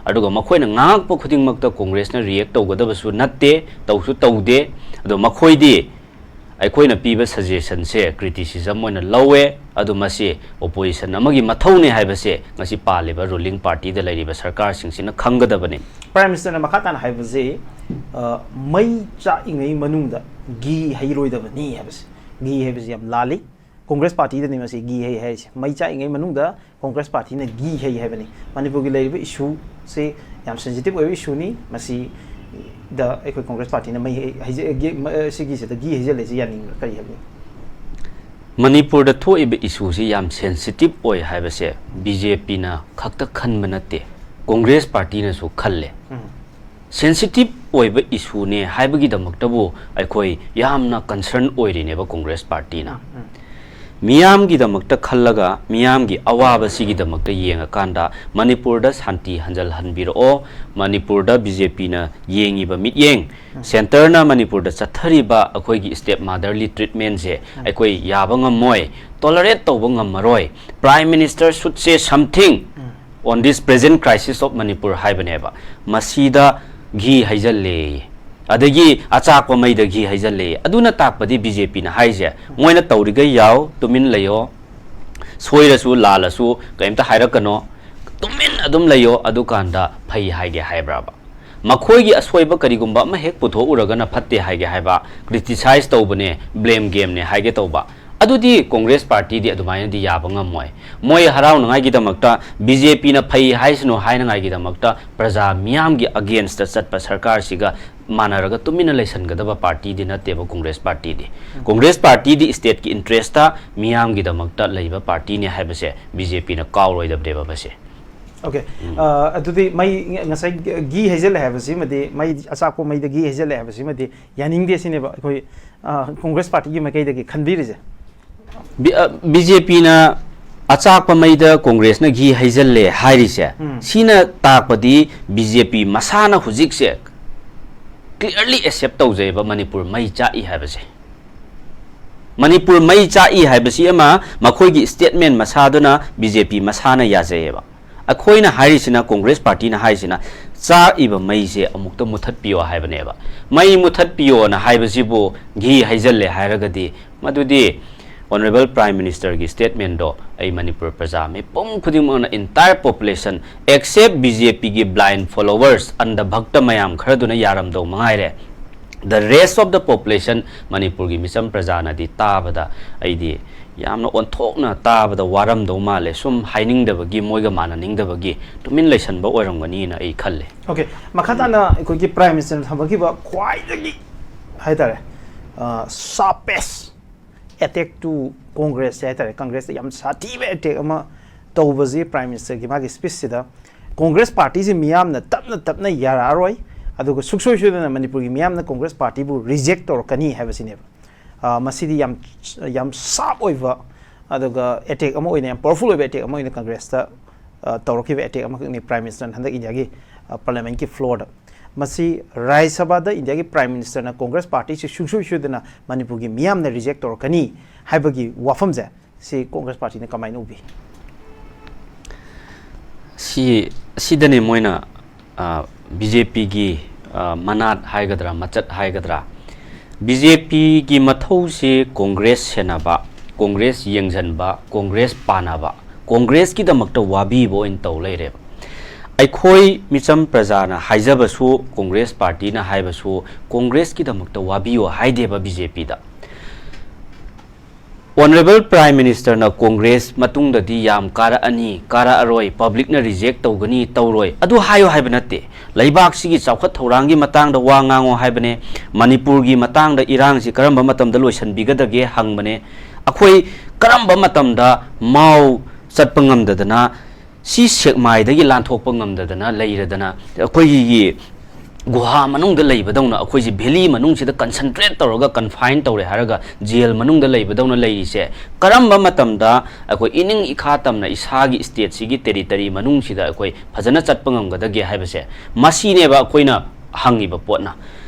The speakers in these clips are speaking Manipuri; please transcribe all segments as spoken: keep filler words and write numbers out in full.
ꯑꯗꯨꯒ ꯃꯈꯣꯏꯅ ꯉꯥꯡꯉꯛꯄ ꯈꯨꯗꯤꯡꯃꯛꯇ ꯀꯣꯡꯒ꯭ꯔꯦꯁꯅ ꯔꯤꯌꯦꯛ ꯇꯧꯒꯗꯕꯁꯨ ꯅꯠꯇꯦ, ꯇꯧꯁꯨ ꯇꯧꯗꯦ꯫ ꯑꯗꯣ ꯃꯈꯣꯏꯗꯤ ꯑꯩꯈꯣꯏꯅ ꯄꯤꯕ ꯁꯖꯦꯁꯟꯁꯦ ꯀ꯭ꯔꯤꯇꯤꯁꯤꯖꯝ ꯑꯣꯏꯅ ꯂꯧꯋꯦ꯫ ꯑꯗꯣ ꯃꯁꯤ ꯑꯣꯄꯣꯖꯤꯁꯟ ꯑꯃꯒꯤ ꯃꯊꯧꯅꯦ ꯍꯥꯏꯕꯁꯦ ꯉꯁꯤ ꯄꯥꯜꯂꯤꯕ ꯔꯨꯂꯤꯡ ꯄꯥꯔꯇꯤꯗ ꯂꯩꯔꯤꯕ ꯁꯔꯀꯥꯔꯁꯤꯡꯁꯤꯅ ꯈꯪꯒꯗꯕꯅꯤ꯫ ꯄ꯭ꯔꯥꯏꯝ ꯃꯤꯅꯤꯁꯇꯔꯅ ꯃꯈꯥ ꯇꯥꯅ ꯍꯥꯏꯕꯁꯤ, ꯑ, ꯃꯩ ꯆꯥꯛꯏꯉꯩ ꯃꯅꯨꯡꯗ ꯘꯤ ꯍꯩꯔꯣꯏꯗꯕꯅꯤ ꯍꯥꯏꯕꯁꯤ, ꯘꯤ ꯍꯩꯕꯁꯤ ꯌꯥꯝ ꯂꯥꯜꯂꯤ꯫ ꯀꯣꯡꯒ꯭ꯔꯦꯁ ꯄꯥꯔꯇꯤꯗꯅꯤ ꯃꯁꯤ ꯘꯤ ꯍꯩ ꯍꯥꯏꯔꯤꯁꯦ꯫ ꯃꯩ ꯆꯥꯛꯏꯉꯩ ꯃꯅꯨꯡꯗ ꯀꯣꯡꯒ꯭ꯔꯦꯁ ꯄꯥꯔꯇꯤꯅ ꯘꯤ ꯍꯩ ꯍꯥꯏꯕꯅꯤ꯫ ꯃꯅꯤꯄꯨꯔꯒꯤ ꯂꯩꯔꯤꯕ ꯏꯁꯨꯁꯦ ꯌꯥꯝ ꯁꯦꯟꯁꯤꯇꯤꯞ ꯑꯣꯏꯕ ꯏꯁꯨꯅꯤ꯫ ꯃꯁꯤꯗ ꯑꯩꯈꯣꯏ ꯀꯣꯡꯒ꯭ꯔꯦꯁ ꯄꯥꯔꯇꯤꯅ ꯃꯩ ꯍꯩ-, ꯍꯩꯖ-, ꯒꯤ-, ꯃ-, ꯁꯤꯒꯤꯁꯤꯗ ꯘꯤ ꯍꯩꯖꯤꯜꯂꯤꯁꯦ ꯌꯥꯅꯤꯡꯕ꯭ꯔꯥ? ꯀꯔꯤ ꯍꯥꯏꯕꯅꯤ? ꯃꯅꯤꯄꯨꯔꯗ ꯊꯣꯛꯏꯕ ꯏꯁꯨꯁꯤ ꯌꯥꯝ ꯁꯦꯟꯁꯤꯇꯤꯞ ꯑꯣꯏ ꯍꯥꯏꯕꯁꯦ ꯕꯤ ꯖꯦ ꯄꯤꯅ ꯈꯛꯇ ꯈꯟꯕ ꯅꯠꯇꯦ, ꯀꯣꯡꯒ꯭ꯔꯦꯁ ꯄꯥꯔꯇꯤꯅꯁꯨ ꯈꯜꯂꯦ꯫ ꯎꯝ꯫ ꯁꯦꯟꯁꯤꯇꯤꯞ ꯑꯣꯏꯕ ꯏꯁꯨꯅꯦ ꯍꯥꯏꯕꯒꯤꯗꯃꯛꯇꯕꯨ ꯑꯩꯈꯣꯏ ꯌꯥꯝꯅ ꯀꯟꯁꯔꯟ ꯑꯣꯏꯔꯤꯅꯦꯕ ꯀꯣꯡꯒ꯭ꯔꯦꯁ ꯄꯥꯔꯇꯤꯅ꯫ ꯎꯝ, ꯎꯝ꯫ ꯃꯤꯌꯥꯝꯒꯤꯗꯃꯛꯇ ꯈꯜꯂꯒ, ꯃꯤꯌꯥꯝꯒꯤ ꯑꯋꯥꯕꯁꯤꯒꯤꯗꯃꯛꯇ ꯌꯦꯡꯉꯀꯥꯟꯗ ꯃꯅꯤꯄꯨꯔꯗ ꯁꯥꯟꯇꯤ ꯍꯟꯖꯜꯍꯟꯕꯤꯔꯛꯑꯣ꯫ ꯃꯅꯤꯄꯨꯔꯗ ꯕꯤ ꯖꯦ ꯄꯤꯅ ꯌꯦꯡꯉꯤꯕ ꯃꯤꯠꯌꯦꯡ, ꯎꯝ꯫ ꯁꯦꯟꯇꯔꯅ ꯃꯅꯤꯄꯨꯔꯗ ꯆꯠꯊꯔꯤꯕ ꯑꯩꯈꯣꯏꯒꯤ ꯁ꯭ꯇꯦꯞ ꯃꯥꯗꯔꯂꯤ ꯇ꯭ꯔꯤꯠꯃꯦꯟꯁꯦ ꯎꯝ꯫ ꯑꯩꯈꯣꯏ ꯌꯥꯕ ꯉꯝꯃꯣꯏ, ꯇꯣꯂꯔꯦꯠ ꯇꯧꯕ ꯉꯝꯃꯔꯣꯏ꯫ Prime Minister should say something um. On this present crisis of Manipur ꯍꯥꯏꯕꯅꯦꯕ꯫ ꯃꯁꯤꯗ ꯘꯤ ꯍꯩꯖꯜꯂꯦ, ꯑꯗꯒꯤ ꯑꯆꯥꯛꯄ ꯃꯩꯗ ꯘꯤ ꯍꯩꯖꯜꯂꯦ꯫ ꯑꯗꯨꯅ ꯇꯥꯛꯄꯗꯤ ꯕꯤ ꯖꯦ ꯄꯤꯅ ꯍꯥꯏꯁꯦ, ꯃꯣꯏꯅ ꯇꯧꯔꯤꯈꯩ ꯌꯥꯎ, ꯇꯨꯃꯤꯟ ꯂꯩꯌꯣ, ꯁꯣꯏꯔꯁꯨ ꯂꯥꯜꯂꯁꯨ ꯀꯩꯝꯇ ꯍꯥꯏꯔꯛꯀꯅꯣ, ꯇꯨꯃꯤꯟ ꯑꯗꯨꯝ ꯂꯩꯌꯣ, ꯑꯗꯨꯀꯥꯟꯗ ꯐꯩ ꯍꯥꯏꯒꯦ ꯍꯥꯏꯕ꯭ꯔꯕ? ꯃꯈꯣꯏꯒꯤ ꯑꯁꯣꯏꯕ ꯀꯔꯤꯒꯨꯝꯕ ꯑꯃ ꯍꯦꯛ ꯄꯨꯊꯣꯛꯎꯔꯒꯅ ꯐꯠꯇꯦ ꯍꯥꯏꯒꯦ ꯍꯥꯏꯕ, ꯀ꯭ꯔꯤꯇꯤꯁꯥꯏꯖ ꯇꯧꯕꯅꯦ, ꯕ꯭ꯂꯦꯝ ꯒꯦꯝꯅꯦ ꯍꯥꯏꯒꯦ ꯇꯧꯕ, ꯑꯗꯨꯗꯤ ꯀꯣꯡꯒ꯭ꯔꯦꯁ ꯄꯥꯔꯇꯤꯗꯤ ꯑꯗꯨꯃꯥꯏꯅꯗꯤ ꯌꯥꯕ ꯉꯝꯃꯣꯏ꯫ ꯃꯣꯏ ꯍꯔꯥꯎꯅꯉꯥꯏꯒꯤꯗꯃꯛꯇ, ꯕꯤ ꯖꯦ ꯄꯤꯅ ꯐꯩ ꯍꯥꯏꯁꯅꯨ ꯍꯥꯏꯅꯉꯥꯏꯒꯤꯗꯃꯛꯇ ꯄ꯭ꯔꯖꯥ ꯃꯤꯌꯥꯝꯒꯤ ꯑꯒꯦꯟꯁꯇ ꯆꯠꯄ ꯁꯔꯀꯥꯔꯁꯤꯒ ꯃꯥꯟꯅꯔꯒ ꯇꯨꯃꯤꯟꯅ ꯂꯩꯁꯟꯒꯗꯕ ꯄꯥꯔꯇꯤꯗꯤ ꯅꯠꯇꯦꯕ ꯀꯣꯡꯒ꯭ꯔꯦꯁ ꯄꯥꯔꯇꯤꯗꯤ꯫ ꯎꯝ꯫ ꯀꯣꯡꯒ꯭ꯔꯦꯁ ꯄꯥꯔꯇꯤꯗꯤ ꯁ꯭ꯇꯦꯠꯀꯤ ꯏꯟꯇꯔꯦꯁꯇ, ꯃꯤꯌꯥꯝꯒꯤꯗꯃꯛꯇ ꯂꯩꯕ ꯄꯥꯔꯇꯤꯅꯤ ꯍꯥꯏꯕꯁꯦ ꯕꯤ ꯖꯦ ꯄꯤꯅ ꯀꯥꯎꯔꯣꯏꯗꯕꯅꯦꯕ ꯃꯁꯦ꯫ ꯑꯣꯀꯦ꯫ ꯎꯝ꯫ ꯑ, ꯑꯗꯨꯗꯤ ꯃꯩ ꯉ-, ꯉꯁꯥꯏ ꯘꯤ ꯍꯩꯖꯤꯜꯂꯦ ꯍꯥꯏꯕꯁꯤꯃꯗꯤ, ꯃꯩ, ꯑꯆꯥꯛꯄ ꯃꯩꯗ ꯘꯤ ꯍꯩꯖꯤꯜꯂꯦ ꯍꯥꯏꯕꯁꯤꯃꯗꯤ ꯌꯥꯅꯤꯡꯗꯦ ꯁꯤꯅꯦꯕ ꯑꯩꯈꯣꯏ, ꯑ, ꯀꯣꯡꯒ꯭ꯔꯦꯁ ꯄꯥꯔꯇꯤꯒꯤ ꯃꯥꯏꯀꯩꯗꯒꯤ ꯈꯟꯕꯤꯔꯤꯁꯦ? ꯕꯤ-, ꯑ, ꯕꯤ ꯖꯦ ꯄꯤꯅ ꯑꯆꯥꯛꯄ ꯃꯩꯗ ꯀꯣꯡꯒ꯭ꯔꯦꯁꯅ ꯘꯤ ꯍꯩꯖꯤꯜꯂꯦ ꯍꯥꯏꯔꯤꯁꯦ, ꯎꯝ꯫ ꯁꯤꯅ ꯇꯥꯛꯄꯗꯤ ꯕꯤ ꯖꯦ ꯄꯤ ꯃꯁꯥꯅ ꯍꯧꯖꯤꯛꯁꯦ clearly accept ꯇꯧꯖꯩꯕ ꯃꯅꯤꯄꯨꯔ ꯃꯩ ꯆꯥꯛꯏ ꯍꯥꯏꯕꯁꯦ꯫ ꯃꯅꯤꯄꯨꯔ ꯃꯩ ꯆꯥꯛꯏ ꯍꯥꯏꯕꯁꯤ ꯑꯃ ꯃꯈꯣꯏꯒꯤ statement ꯃꯁꯥꯗꯨꯅ ꯕꯤ ꯖꯦ ꯄꯤ ꯃꯁꯥꯅ ꯌꯥꯖꯩꯌꯦꯕ꯫ ꯑꯩꯈꯣꯏꯅ ꯍꯥꯏꯔꯤꯁꯤꯅ, ꯀꯣꯡꯒ꯭ꯔꯦꯁ ꯄꯥꯔꯇꯤꯅ ꯍꯥꯏꯔꯤꯁꯤꯅ, ꯆꯥꯛꯏꯕ ꯃꯩꯁꯦ ꯑꯃꯨꯛꯇ ꯃꯨꯊꯠꯄꯤꯌꯣ ꯍꯥꯏꯕꯅꯦꯕ꯫ ꯃꯩ ꯃꯨꯊꯠꯄꯤꯌꯣꯅ ꯍꯥꯏꯕꯁꯤꯕꯨ ꯘꯤ ꯍꯩꯖꯤꯜꯂꯦ ꯍꯥꯏꯔꯒꯗꯤ, ꯃꯗꯨꯗꯤ ꯑꯣꯅꯔꯦꯕꯜ ꯄ꯭ꯔꯥꯏꯝ ꯃꯤꯅꯤꯁꯇꯔꯒꯤ ꯁ꯭ꯇꯦꯠꯃꯦꯟꯗꯣ ꯑꯩ ꯃꯅꯤꯄꯨꯔ ꯄ꯭ꯔꯖꯥ ꯃꯤꯄꯨꯝ ꯈꯨꯗꯤꯡꯃꯛꯅ, entire population except B J P ꯒꯤ blind followers, ꯑꯟꯙ ꯚꯛꯇ ꯃꯌꯥꯝ ꯈꯔꯗꯨꯅ ꯌꯥꯔꯝꯗꯧ ꯃꯉꯥꯏꯔꯦ꯫ The rest of the population, ꯃꯅꯤꯄꯨꯔꯒꯤ ꯃꯤꯆꯝ ꯄ꯭ꯔꯖꯥꯅꯗꯤ ꯇꯥꯕꯗ ꯑꯩꯗꯤ ꯌꯥꯝꯅ ꯑꯣꯟꯊꯣꯛꯅ ꯇꯥꯕꯗ ꯋꯥꯔꯝꯗꯧ ꯃꯥꯜꯂꯦ꯫ ꯁꯨꯝ ꯍꯥꯏꯅꯤꯡꯗꯕꯒꯤ, ꯃꯣꯏꯒ ꯃꯥꯟꯅꯅꯤꯡꯗꯕꯒꯤ ꯇꯨꯃꯤꯟ ꯂꯩꯁꯟꯕ ꯑꯣꯏꯔꯝꯒꯅꯤꯅ ꯑꯩ ꯈꯜꯂꯦ꯫ ꯑꯣꯀꯦ, ꯃꯈꯥ ꯇꯥꯅ ꯑꯩꯈꯣꯏꯒꯤ ꯄ꯭ꯔꯥꯏꯝ ꯃꯤꯅꯤꯁꯇꯔꯅ ꯊꯝꯃꯛꯈꯤꯕ ꯈ꯭ꯋꯥꯏꯗꯒꯤ ꯍꯥꯏꯇꯥꯔꯦ, sharpest attack to Congress ꯍꯥꯏꯇꯥꯔꯦ, ꯀꯪꯒ꯭ꯔꯦꯁꯇ ꯌꯥꯝ ꯁꯥꯊꯤꯕ ꯑꯦꯇꯦꯛ ꯑꯃ ꯇꯧꯕꯁꯤ ꯄ꯭ꯔꯥꯏꯝ ꯃꯤꯅꯤꯁꯇꯔꯒꯤ ꯃꯥꯒꯤ ꯁ꯭ꯄꯤꯆꯁꯤꯗ, ꯀꯣꯡꯒ꯭ꯔꯦꯁ ꯄꯥꯔꯇꯤꯁꯤ ꯃꯤꯌꯥꯝꯅ ꯇꯞꯅ ꯇꯞꯅ ꯌꯥꯔꯛꯑꯔꯣꯏ, ꯑꯗꯨꯒ ꯁꯨꯡꯁꯣꯏ ꯁꯣꯏꯗꯅ ꯃꯅꯤꯄꯨꯔꯒꯤ ꯃꯤꯌꯥꯝꯅ ꯀꯣꯡꯒ꯭ꯔꯦꯁ ꯄꯥꯔꯇꯤꯕꯨ ꯔꯤꯖꯦꯛ ꯇꯧꯔꯛꯀꯅꯤ ꯍꯥꯏꯕꯁꯤꯅꯦꯕ꯫ ꯑ, ꯃꯁꯤꯗꯤ ꯌꯥꯝ, ꯌꯥꯝ ꯁꯥꯔꯞ ꯑꯣꯏꯕ, ꯑꯗꯨꯒ ꯑꯦꯇꯦꯛ ꯑꯃ ꯑꯣꯏꯅ, ꯌꯥꯝ ꯄꯥꯋꯔꯐꯨꯜ ꯑꯣꯏꯕ ꯑꯦꯇꯦꯛ ꯑꯃ ꯑꯣꯏꯅ ꯀꯪꯒ꯭ꯔꯦꯁꯇ, ꯑ, ꯇꯧꯔꯛꯈꯤꯕ ꯑꯦꯇꯦꯛ ꯑꯃꯈꯛꯅꯤ ꯄ꯭ꯔꯥꯏꯝ ꯃꯤꯅꯤꯁꯇꯔꯅ ꯍꯟꯗꯛ ꯏꯟꯗꯤꯌꯥꯒꯤ, ꯑ, ꯄꯥꯔꯂꯤꯌꯥꯃꯦꯟꯠꯀꯤ ꯐ꯭ꯂꯣꯔꯗ꯫ ꯃꯁꯤ ꯔꯥꯖ꯭ꯌ ꯁꯚꯥꯗ ꯏꯟꯗꯤꯌꯥꯒꯤ ꯄ꯭ꯔꯥꯏꯝ ꯃꯤꯅꯤꯁꯇꯔꯅ ꯀꯣꯡꯒ꯭ꯔꯦꯁ ꯄꯥꯔꯇꯤꯁꯤ ꯁꯨꯡꯁꯣꯏ ꯁꯣꯏꯗꯅ ꯃꯅꯤꯄꯨꯔꯒꯤ ꯃꯤꯌꯥꯝꯅ ꯔꯤꯖꯦꯛ ꯇꯧꯔꯛꯀꯅꯤ ꯍꯥꯏꯕꯒꯤ ꯋꯥꯐꯝꯁꯦ, ꯁꯤ ꯀꯣꯡꯒ꯭ꯔꯦꯁ ꯄꯥꯔꯇꯤꯅ ꯀꯃꯥꯏꯅ ꯎꯕꯤ? ꯁꯤ, ꯁꯤꯗꯅꯦ ꯃꯣꯏꯅ, ꯑ, B J P ꯒꯤ, ꯑ, ꯃꯅꯥꯠ ꯍꯥꯏꯒꯗ꯭ꯔꯥ, ꯃꯆꯠ ꯍꯥꯏꯒꯗ꯭ꯔꯥ, B J P ꯒꯤ ꯃꯊꯧꯁꯤ ꯀꯣꯡꯒ꯭ꯔꯦꯁ ꯁꯦꯟꯅꯕ, ꯀꯣꯡꯒ꯭ꯔꯦꯁ ꯌꯦꯡꯁꯤꯟꯕ, ꯀꯣꯡꯒ꯭ꯔꯦꯁ ꯄꯥꯟꯅꯕ, ꯀꯣꯡꯒ꯭ꯔꯦꯁꯀꯤꯗꯃꯛꯇ ꯋꯥꯕꯤꯕ ꯑꯣꯏꯅ ꯇꯧ ꯂꯩꯔꯦꯕ꯫ ꯑꯩꯈꯣꯏ ꯃꯤꯆꯝ ꯄ꯭ꯔꯖꯥꯅ ꯍꯥꯏꯖꯕꯁꯨ, ꯀꯣꯡꯒ꯭ꯔꯦꯁ ꯄꯥꯔꯇꯤꯅ ꯍꯥꯏꯕꯁꯨ, ꯀꯣꯡꯒ꯭ꯔꯦꯁꯀꯤꯗꯃꯛꯇ ꯋꯥꯕꯤꯌꯣ ꯍꯥꯏꯗꯦꯕ B J P ꯗ꯫ ꯑꯣꯅꯔꯦꯕꯜ ꯄ꯭ꯔꯥꯏꯝ ꯃꯤꯅꯤꯁꯇꯔꯅ ꯀꯣꯡꯒ꯭ꯔꯦꯁ ꯃꯇꯨꯡꯗꯗꯤ ꯌꯥꯝ ꯀꯥꯔꯛꯑꯅꯤ, ꯀꯥꯔꯛꯑꯔꯣꯏ, ꯄꯕ꯭ꯂꯤꯛꯅ ꯔꯤꯖꯦꯛ ꯇꯧꯒꯅꯤ, ꯇꯧꯔꯣꯏ, ꯑꯗꯨ ꯍꯥꯏꯌꯣ ꯍꯥꯏꯕ ꯅꯠꯇꯦ꯫ ꯂꯩꯕꯥꯛꯁꯤꯒꯤ ꯆꯥꯎꯈꯠ ꯊꯧꯔꯥꯡꯒꯤ ꯃꯇꯥꯡꯗ ꯋꯥ ꯉꯥꯡꯉꯣ ꯍꯥꯏꯕꯅꯦ꯫ ꯃꯅꯤꯄꯨꯔꯒꯤ ꯃꯇꯥꯡꯗ, ꯏꯔꯥꯡꯁꯤ ꯀꯔꯝꯕ ꯃꯇꯝꯗ ꯂꯣꯏꯁꯤꯟꯕꯤꯒꯗꯒꯦ ꯍꯪꯕꯅꯦ꯫ ꯑꯩꯈꯣꯏ ꯀꯔꯝꯕ ꯃꯇꯝꯗ ꯃꯥꯎ ꯆꯠꯄ ꯉꯝꯗꯗꯅ, ꯁꯤ ꯁꯦꯛꯃꯥꯏꯗꯒꯤ ꯂꯥꯟꯊꯣꯛꯄ ꯉꯝꯗꯗꯅ ꯂꯩꯔꯗꯅ, ꯑꯩꯈꯣꯏꯒꯤ ꯒꯨꯍꯥ ꯃꯅꯨꯡꯗ ꯂꯩꯕꯗꯧꯅ, ꯑꯩꯈꯣꯏꯁꯤ ꯚꯦꯂꯤ ꯃꯅꯨꯡꯁꯤꯗ ꯀꯟꯁꯦꯟꯇ꯭ꯔꯦꯠ ꯇꯧꯔꯒ ꯀꯟꯐꯥꯏꯟ ꯇꯧꯔꯦ ꯍꯥꯏꯔꯒ ꯖꯦꯜ ꯃꯅꯨꯡꯗ ꯂꯩꯕꯗꯧꯅ ꯂꯩꯔꯤꯁꯦ, ꯀꯔꯝꯕ ꯃꯇꯝꯗ ꯑꯩꯈꯣꯏ ꯏꯅꯤꯡ ꯏꯈꯥ ꯇꯝꯅ ꯏꯁꯥꯒꯤ ꯁ꯭ꯇꯦꯠꯁꯤꯒꯤ ꯇꯦꯔꯤꯇꯔꯤ ꯃꯅꯨꯡꯁꯤꯗ ꯑꯩꯈꯣꯏ ꯐꯖꯅ ꯆꯠꯄ ꯉꯝꯒꯗꯒꯦ ꯍꯥꯏꯕꯁꯦ, ꯃꯁꯤꯅꯦꯕ ꯑꯩꯈꯣꯏꯅ ꯍꯪꯉꯤꯕ ꯄꯣꯠꯅ꯫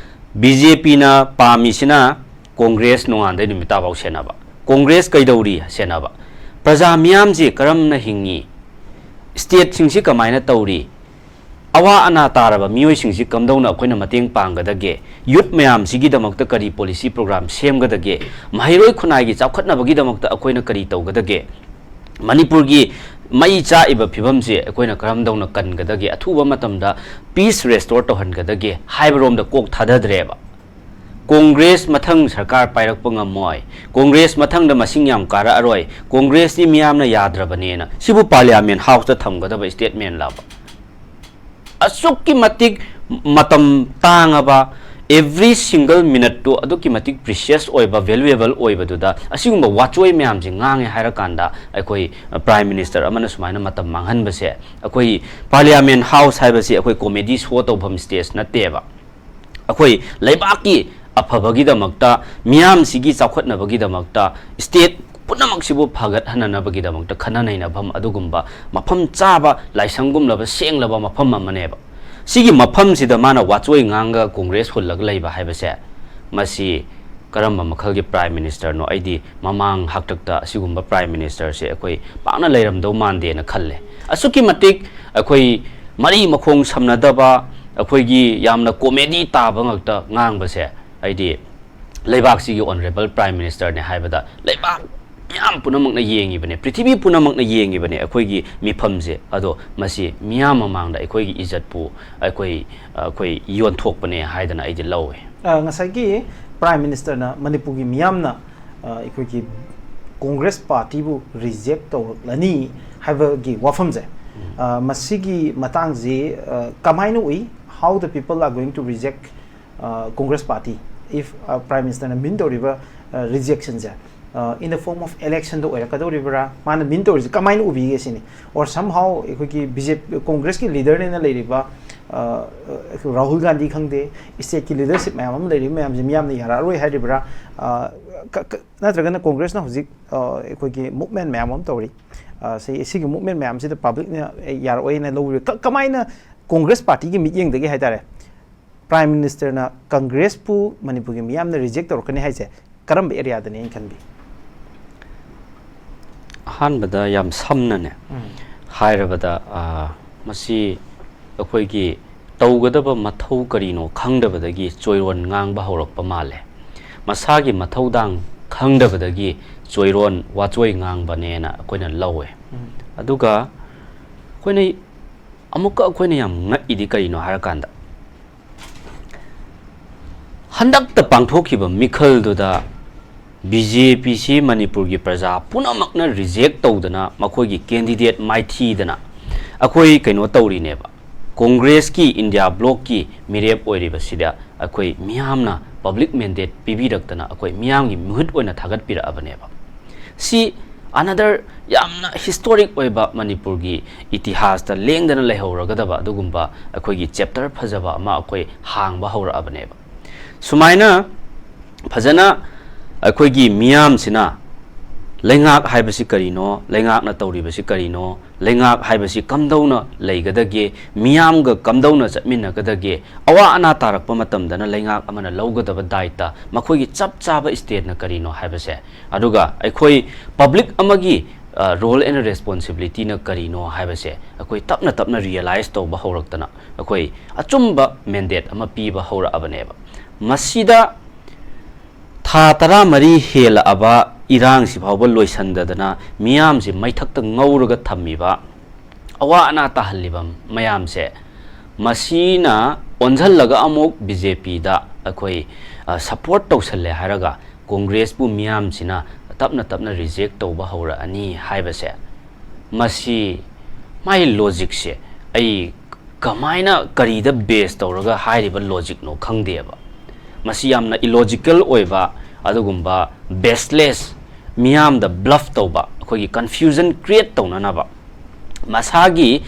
B J P ꯅ ꯄꯥꯝꯃꯤꯁꯤꯅ ꯀꯣꯡꯒ꯭ꯔꯦꯁ ꯅꯣꯡꯉꯥꯟꯗꯩ ꯅꯨꯃꯤꯠ ꯇꯥꯐꯥꯎ ꯁꯦꯟꯅꯕ, ꯀꯣꯡꯒ꯭ꯔꯦꯁ ꯀꯩꯗꯧꯔꯤ ꯁꯦꯟꯅꯕ, ꯄ꯭ꯔꯖꯥ ꯃꯤꯌꯥꯝꯁꯤ ꯀꯔꯝꯅ ꯍꯤꯡꯉꯤ, ꯁ꯭ꯇꯦꯠꯁꯤꯡꯁꯤ ꯀꯃꯥꯏꯅ ꯇꯧꯔꯤ, ꯑꯋꯥ ꯑꯅꯥ ꯇꯥꯔꯕ ꯃꯤꯑꯣꯏꯁꯤꯡꯁꯤ ꯀꯝꯗꯧꯅ ꯑꯩꯈꯣꯏꯅ ꯃꯇꯦꯡ ꯄꯥꯡꯒꯗꯒꯦ, ꯌꯨꯠ ꯃꯌꯥꯝꯁꯤꯒꯤꯗꯃꯛꯇ ꯀꯔꯤ ꯄꯣꯂꯤꯁꯤ ꯄ꯭ꯔꯣꯒ꯭ꯔꯥꯝ ꯁꯦꯝꯒꯗꯒꯦ, ꯃꯍꯩꯔꯣꯏ ꯈꯨꯟꯅꯥꯏꯒꯤ ꯆꯥꯎꯈꯠꯅꯕꯒꯤꯗꯃꯛꯇ ꯑꯩꯈꯣꯏꯅ ꯀꯔꯤ ꯇꯧꯒꯗꯒꯦ, ꯃꯅꯤꯄꯨꯔꯒꯤ ꯃꯩ ꯆꯥꯛꯏꯕ ꯐꯤꯕꯝꯁꯤ ꯑꯩꯈꯣꯏꯅ ꯀꯔꯝꯗꯧꯅ ꯀꯟꯒꯗꯒꯦ, ꯑꯊꯨꯕ ꯃꯇꯝꯗ ꯄꯤꯁ ꯔꯦꯁꯇꯣꯔ ꯇꯧꯍꯟꯒꯗꯒꯦ ꯍꯥꯏꯕꯔꯣꯝꯗ ꯀꯣꯛ ꯊꯥꯗꯗ꯭ꯔꯦꯕ꯫ ꯀꯣꯡꯒ꯭ꯔꯦꯁ ꯃꯊꯪ ꯁꯔꯀꯥꯔ ꯄꯥꯏꯔꯛꯄ ꯉꯝꯃꯣꯏ, ꯀꯣꯡꯒ꯭ꯔꯦꯁ ꯃꯊꯪꯗ ꯃꯁꯤꯡ ꯌꯥꯝ ꯀꯥꯔꯛꯑꯔꯣꯏ, ꯀꯣꯡꯒ꯭ꯔꯦꯁꯇꯤ ꯃꯤꯌꯥꯝꯅ ꯌꯥꯗ꯭ꯔꯕꯅꯦꯅ ꯁꯤꯕꯨ ꯄꯥꯔꯂꯤꯌꯥꯃꯦꯟ ꯍꯥꯎꯁꯇ ꯊꯝꯒꯗꯕ ꯁ꯭ꯇꯦꯠꯃꯦꯟꯂꯕ? ꯑꯁꯨꯛꯀꯤ ꯃꯇꯤꯛ ꯃꯇꯝ ꯇꯥꯡꯉꯕ, every single minuteꯇꯨ ꯑꯗꯨꯛꯀꯤ ꯃꯇꯤꯛ precious ꯑꯣꯏꯕ, valuable ꯑꯣꯏꯕꯗꯨꯗ ꯑꯁꯤꯒꯨꯝꯕ ꯋꯥꯆꯣꯏ ꯃꯌꯥꯝꯁꯦ ꯉꯥꯡꯉꯦ ꯍꯥꯏꯔꯀꯥꯟꯗ ꯑꯩꯈꯣꯏ, ꯑ, Prime Minister ꯑꯃꯅ ꯁꯨꯃꯥꯏꯅ ꯃꯇꯝ ꯃꯥꯡꯍꯟꯕꯁꯦ, ꯑꯩꯈꯣꯏ ꯄꯥꯔꯂꯤꯌꯥꯃꯦꯟ ꯍꯥꯎꯁ ꯍꯥꯏꯕꯁꯤ ꯑꯩꯈꯣꯏ comedy show ꯇꯧꯐꯝ ꯁ꯭ꯇꯦꯖ ꯅꯠꯇꯦꯕ꯫ ꯑꯩꯈꯣꯏ ꯂꯩꯕꯥꯛꯀꯤ ꯑꯐꯕꯒꯤꯗꯃꯛꯇ, ꯃꯤꯌꯥꯝꯁꯤꯒꯤ ꯆꯥꯎꯈꯠꯅꯕꯒꯤꯗꯃꯛꯇ, ꯁ꯭ꯇꯦꯠ ꯄꯨꯝꯅꯃꯛꯁꯤꯕꯨ ꯐꯒꯠꯍꯟꯅꯅꯕꯒꯤꯗꯃꯛꯇ ꯈꯟꯅ ꯅꯩꯅꯐꯝ ꯑꯗꯨꯒꯨꯝꯕ ꯃꯐꯝ ꯆꯥꯕ, ꯂꯥꯏꯁꯪꯒꯨꯝꯂꯕ ꯁꯦꯡꯂꯕ ꯃꯐꯝ ꯑꯃꯅꯦꯕ꯫ ꯁꯤꯒꯤ ꯃꯐꯝꯁꯤꯗ ꯃꯥꯅ ꯋꯥꯆꯣꯏ ꯉꯥꯡꯒ ꯀꯣꯡꯒ꯭ꯔꯦꯁ ꯍꯨꯜꯂꯒ ꯂꯩꯕ ꯍꯥꯏꯕꯁꯦ, ꯃꯁꯤ ꯀꯔꯝꯕ ꯃꯈꯜꯒꯤ Prime Ministerꯅꯣ? ꯑꯩꯗꯤ ꯃꯃꯥꯡ ꯍꯥꯛꯇꯛꯇ ꯑꯁꯤꯒꯨꯝꯕ Prime Ministerꯁꯦ ꯑꯩꯈꯣꯏ ꯄꯥꯛꯅ ꯂꯩꯔꯝꯗꯧ ꯃꯥꯟꯗꯦꯅ ꯈꯜꯂꯦ꯫ ꯑꯁꯨꯛꯀꯤ ꯃꯇꯤꯛ ꯑꯩꯈꯣꯏ ꯃꯔꯤ ꯃꯈꯣꯡ ꯁꯝꯅꯗꯕ, ꯑꯩꯈꯣꯏꯒꯤ ꯌꯥꯝꯅ comedy ꯇꯥꯕ ꯉꯛꯇ ꯉꯥꯡꯕꯁꯦ, ꯑꯩꯗꯤ ꯂꯩꯕꯥꯛꯁꯤꯒꯤ Honourable Prime Ministerꯅꯦ ꯍꯥꯏꯕꯗ ꯂꯩꯕꯥꯛ ꯃꯤꯌꯥꯝ ꯄꯨꯝꯅꯃꯛꯅ ꯌꯦꯡꯉꯤꯕꯅꯦ, ꯄ꯭ꯔꯤꯊꯤꯕꯤ ꯄꯨꯝꯅꯃꯛꯅ ꯌꯦꯡꯉꯤꯕꯅꯦ ꯑꯩꯈꯣꯏꯒꯤ ꯃꯤꯐꯝꯁꯦ꯫ ꯑꯗꯣ ꯃꯁꯤ ꯃꯤꯌꯥꯝ ꯃꯃꯥꯡꯗ ꯑꯩꯈꯣꯏꯒꯤ ꯏꯖꯠꯄꯨ ꯑꯩꯈꯣꯏ, ꯑꯩꯈꯣꯏ ꯌꯣꯟꯊꯣꯛꯄꯅꯦ ꯍꯥꯏꯗꯅ ꯑꯩꯗꯤ ꯂꯧꯋꯦ꯫ ꯑ, ꯉꯁꯥꯏꯒꯤ Prime Ministerꯅ ꯃꯅꯤꯄꯨꯔꯒꯤ ꯃꯤꯌꯥꯝꯅ, ꯑ, ꯑꯩꯈꯣꯏꯒꯤ ꯀꯣꯡꯒ꯭ꯔꯦꯁ ꯄꯥꯔꯇꯤꯕꯨ reject ꯇꯧꯔꯛꯂꯅꯤ ꯍꯥꯏꯕꯒꯤ ꯋꯥꯐꯝꯁꯦ, ꯑ, ꯃꯁꯤꯒꯤ ꯃꯇꯥꯡꯁꯤ, ꯑ, ꯀꯃꯥꯏꯅ ꯎꯏ? How the people are going to reject, uh, Congress party if, uh, Prime Ministerꯅ mean ꯇꯧꯔꯤꯕ, uh, rejectionꯁꯦ, uh, in the form of electionꯗ ꯑꯣꯏꯔꯛꯀꯗꯧꯔꯤꯕ꯭ꯔꯥ? ꯃꯥꯅ mean ꯇꯧꯔꯤꯁꯦ ꯀꯃꯥꯏꯅ ꯎꯕꯤꯒꯦ ꯁꯤꯅꯤ? Or somehow ꯑꯩꯈꯣꯏꯒꯤ BJP, Congressꯀꯤ leaderꯅꯦꯅ ꯂꯩꯔꯤꯕ, uh, ꯔꯥꯍꯨꯜ ꯒꯥꯟꯙꯤ ꯈꯪꯗꯦ, stateꯀꯤ leadership ꯃꯌꯥꯝ ꯑꯃ ꯂꯩꯔꯤꯕ ꯃꯌꯥꯝꯁꯦ ꯃꯤꯌꯥꯝꯅ ꯌꯥꯔꯛꯑꯔꯣꯏ ꯍꯥꯏꯔꯤꯕ꯭ꯔꯥ? Uh, ꯀ-, ꯀ-, ꯅꯠꯇ꯭ꯔꯒꯅ Congressꯅ ꯍꯧꯖꯤꯛ, uh, ꯑꯩꯈꯣꯏꯒꯤ movement ꯃꯌꯥꯝ ꯑꯃ ꯇꯧꯔꯤ꯫ Uh, ꯁꯤ, ꯁꯤꯒꯤ movement ꯃꯌꯥꯝꯁꯤꯗ publicꯅ, ꯑꯦ, ꯌꯥꯔꯛꯑꯣꯏꯅ ꯂꯧꯔꯤꯕ ꯀ-, ꯀꯃꯥꯏꯅ Congress partyꯒꯤ ꯃꯤꯠꯌꯦꯡꯗꯒꯤ ꯍꯥꯏꯇꯥꯔꯦ, Prime Ministerꯅ Congressꯄꯨ ꯃꯅꯤꯄꯨꯔꯒꯤ ꯃꯤꯌꯥꯝꯅ reject ꯇꯧꯔꯛꯀꯅꯤ ꯍꯥꯏꯁꯦ ꯀꯔꯝꯕ areaꯗꯅꯦꯅ ꯈꯟꯕꯤ? ꯑꯍꯥꯟꯕꯗ ꯌꯥꯝ ꯁꯝꯅꯅꯦ, ꯎꯝ꯫ ꯍꯥꯏꯔꯕꯗ, ꯑ, ꯃꯁꯤ ꯑꯩꯈꯣꯏꯒꯤ ꯇꯧꯒꯗꯕ ꯃꯊꯧ ꯀꯔꯤꯅꯣ ꯈꯪꯗꯕꯗꯒꯤ ꯆꯣꯏꯔꯣꯟ ꯉꯥꯡꯕ ꯍꯧꯔꯛꯄ ꯃꯥꯜꯂꯦ꯫ ꯃꯁꯥꯒꯤ ꯃꯊꯧꯗꯥꯡ ꯈꯪꯗꯕꯗꯒꯤ ꯆꯣꯏꯔꯣꯟ ꯋꯥꯆꯣꯏ ꯉꯥꯡꯕꯅꯦꯅ ꯑꯩꯈꯣꯏꯅ ꯂꯧꯋꯦ꯫ ꯑꯗꯨꯒ ꯑꯩꯈꯣꯏꯅ ꯑꯃꯨꯛꯀ ꯑꯩꯈꯣꯏꯅ ꯌꯥꯝ ꯉꯛꯏꯗꯤ ꯀꯔꯤꯅꯣ ꯍꯥꯏꯔꯀꯥꯟꯗ, ꯍꯟꯗꯛꯇ ꯄꯥꯡꯊꯣꯛꯈꯤꯕ ꯃꯤꯈꯜꯗꯨꯗ ꯕꯤ ꯖꯦ ꯄꯤꯁꯤ ꯃꯅꯤꯄꯨꯔꯒꯤ ꯄ꯭ꯔꯖꯥ ꯄꯨꯝꯅꯃꯛꯅ ꯔꯤꯖꯦꯛ ꯇꯧꯗꯅ, ꯃꯈꯣꯏꯒꯤ ꯀꯦꯟꯗꯤꯗꯦꯠ ꯃꯥꯏꯊꯤꯗꯅ ꯑꯩꯈꯣꯏ ꯀꯩꯅꯣ ꯇꯧꯔꯤꯅꯦꯕ꯫ ꯀꯣꯡꯒ꯭ꯔꯦꯁꯀꯤ ꯏꯟꯗꯤꯌꯥ ꯕ꯭ꯂꯣꯛꯀꯤ ꯃꯤꯔꯦꯞ ꯑꯣꯏꯔꯤꯕꯁꯤꯗ ꯑꯩꯈꯣꯏ ꯃꯤꯌꯥꯝꯅ ꯄꯕ꯭ꯂꯤꯛ ꯃꯦꯟꯗꯦꯠ ꯄꯤꯕꯤꯔꯛꯇꯅ ꯑꯩꯈꯣꯏ ꯃꯤꯌꯥꯝꯒꯤ ꯃꯤꯍꯨꯠ ꯑꯣꯏꯅ ꯊꯥꯒꯠꯄꯤꯔꯛꯑꯕꯅꯦꯕ꯫ ꯁꯤ ꯑꯅꯗꯔ ꯌꯥꯝꯅ ꯍꯤꯁꯇꯣꯔꯤꯛ ꯑꯣꯏꯕ, ꯃꯅꯤꯄꯨꯔꯒꯤ ꯏꯇꯤꯍꯥꯁꯇ ꯂꯦꯡꯗꯅ ꯂꯩꯍꯧꯔꯒꯗꯕ ꯑꯗꯨꯒꯨꯝꯕ ꯑꯩꯈꯣꯏꯒꯤ ꯆꯦꯞꯇꯔ ꯐꯖꯕ ꯑꯃ ꯑꯩꯈꯣꯏ ꯍꯥꯡꯕ ꯍꯧꯔꯛꯑꯕꯅꯦꯕ꯫ ꯁꯨꯃꯥꯏꯅ ꯐꯖꯅ ꯑꯩꯈꯣꯏꯒꯤ ꯃꯤꯌꯥꯝꯁꯤꯅ ꯂꯩꯉꯥꯛ ꯍꯥꯏꯕꯁꯤ ꯀꯔꯤꯅꯣ, ꯂꯩꯉꯥꯛꯅ ꯇꯧꯔꯤꯕꯁꯤ ꯀꯔꯤꯅꯣ, ꯂꯩꯉꯥꯛ ꯍꯥꯏꯕꯁꯤ ꯀꯝꯗꯧꯅ ꯂꯩꯒꯗꯒꯦ, ꯃꯤꯌꯥꯝꯒ ꯀꯝꯗꯧꯅ ꯆꯠꯃꯤꯟꯅꯒꯗꯒꯦ, ꯑꯋꯥ ꯑꯅꯥ ꯇꯥꯔꯛꯄ ꯃꯇꯝꯗꯅ ꯂꯩꯉꯥꯛ ꯑꯃꯅ ꯂꯧꯒꯗꯕ ꯗꯥꯏꯇ, ꯃꯈꯣꯏꯒꯤ ꯆꯞ ꯆꯥꯕ ꯏꯁꯇꯦꯠꯅ ꯀꯔꯤꯅꯣ ꯍꯥꯏꯕꯁꯦ, ꯑꯗꯨꯒ ꯑꯩꯈꯣꯏ ꯄꯕ꯭ꯂꯤꯛ ꯑꯃꯒꯤ, ꯑ, ꯔꯣꯜ ꯑꯦꯟ ꯔꯦꯁꯄꯣꯟꯁꯤꯕꯤꯂꯤꯇꯤꯅ ꯀꯔꯤꯅꯣ ꯍꯥꯏꯕꯁꯦ ꯑꯩꯈꯣꯏ ꯇꯞꯅ ꯇꯞꯅ ꯔꯤꯌꯦꯂꯥꯏꯁ ꯇꯧꯕ ꯍꯧꯔꯛꯇꯅ ꯑꯩꯈꯣꯏ ꯑꯆꯨꯝꯕ ꯃꯦꯟꯗꯦꯠ ꯑꯃ ꯄꯤꯕ ꯍꯧꯔꯛꯑꯕꯅꯦꯕ꯫ ꯃꯁꯤꯗ ꯊꯥ ꯇꯔꯥꯃꯔꯤ ꯍꯦꯜꯂꯛꯑꯕ ꯏꯔꯥꯡꯁꯤ ꯐꯥꯎꯕ ꯂꯣꯏꯁꯤꯟꯗꯗꯅ ꯃꯤꯌꯥꯝꯁꯤ ꯃꯩꯊꯛꯇ ꯉꯧꯔꯒ ꯊꯝꯃꯤꯕ, ꯑꯋꯥ ꯑꯅꯥ ꯇꯥꯍꯜꯂꯤꯕ ꯃꯌꯥꯝꯁꯦ, ꯃꯁꯤꯅ ꯑꯣꯟꯁꯤꯜꯂꯒ ꯑꯃꯨꯛ ꯕꯤ ꯖꯦ ꯄꯤꯗ ꯑꯩꯈꯣꯏ, ꯑ, ꯁꯄꯣꯔꯠ ꯇꯧꯁꯜꯂꯦ ꯍꯥꯏꯔꯒ ꯀꯣꯡꯒ꯭ꯔꯦꯁꯄꯨ ꯃꯤꯌꯥꯝꯁꯤꯅ ꯇꯞꯅ ꯇꯞꯅ ꯔꯤꯖꯦꯛ ꯇꯧꯕ ꯍꯧꯔꯛꯑꯅꯤ ꯍꯥꯏꯕꯁꯦ, ꯃꯁꯤ, ꯃꯥꯒꯤ ꯂꯣꯖꯤꯛꯁꯦ ꯑꯩ ꯀꯃꯥꯏꯅ, ꯀꯔꯤꯗ ꯕꯦꯁ ꯇꯧꯔꯒ ꯍꯥꯏꯔꯤꯕ ꯂꯣꯖꯤꯛꯅꯣ ꯈꯪꯗꯦꯕ꯫ ꯃꯁꯤ ꯌꯥꯝꯅ ꯏꯂꯣꯖꯤꯀꯦꯜ ꯑꯣꯏꯕ, ꯑꯗꯨꯒꯨꯝꯕ ꯕꯦꯁꯂꯦꯁ, ꯃꯤꯌꯥꯝꯗ ꯕ꯭ꯂꯐ ꯇꯧꯕ, ꯑꯩꯈꯣꯏꯒꯤ ꯀꯟꯐ꯭ꯌꯨꯖꯟ ꯀ꯭ꯔꯤꯌꯦꯠ ꯇꯧꯅꯅꯕ, ꯃꯁꯥꯒꯤ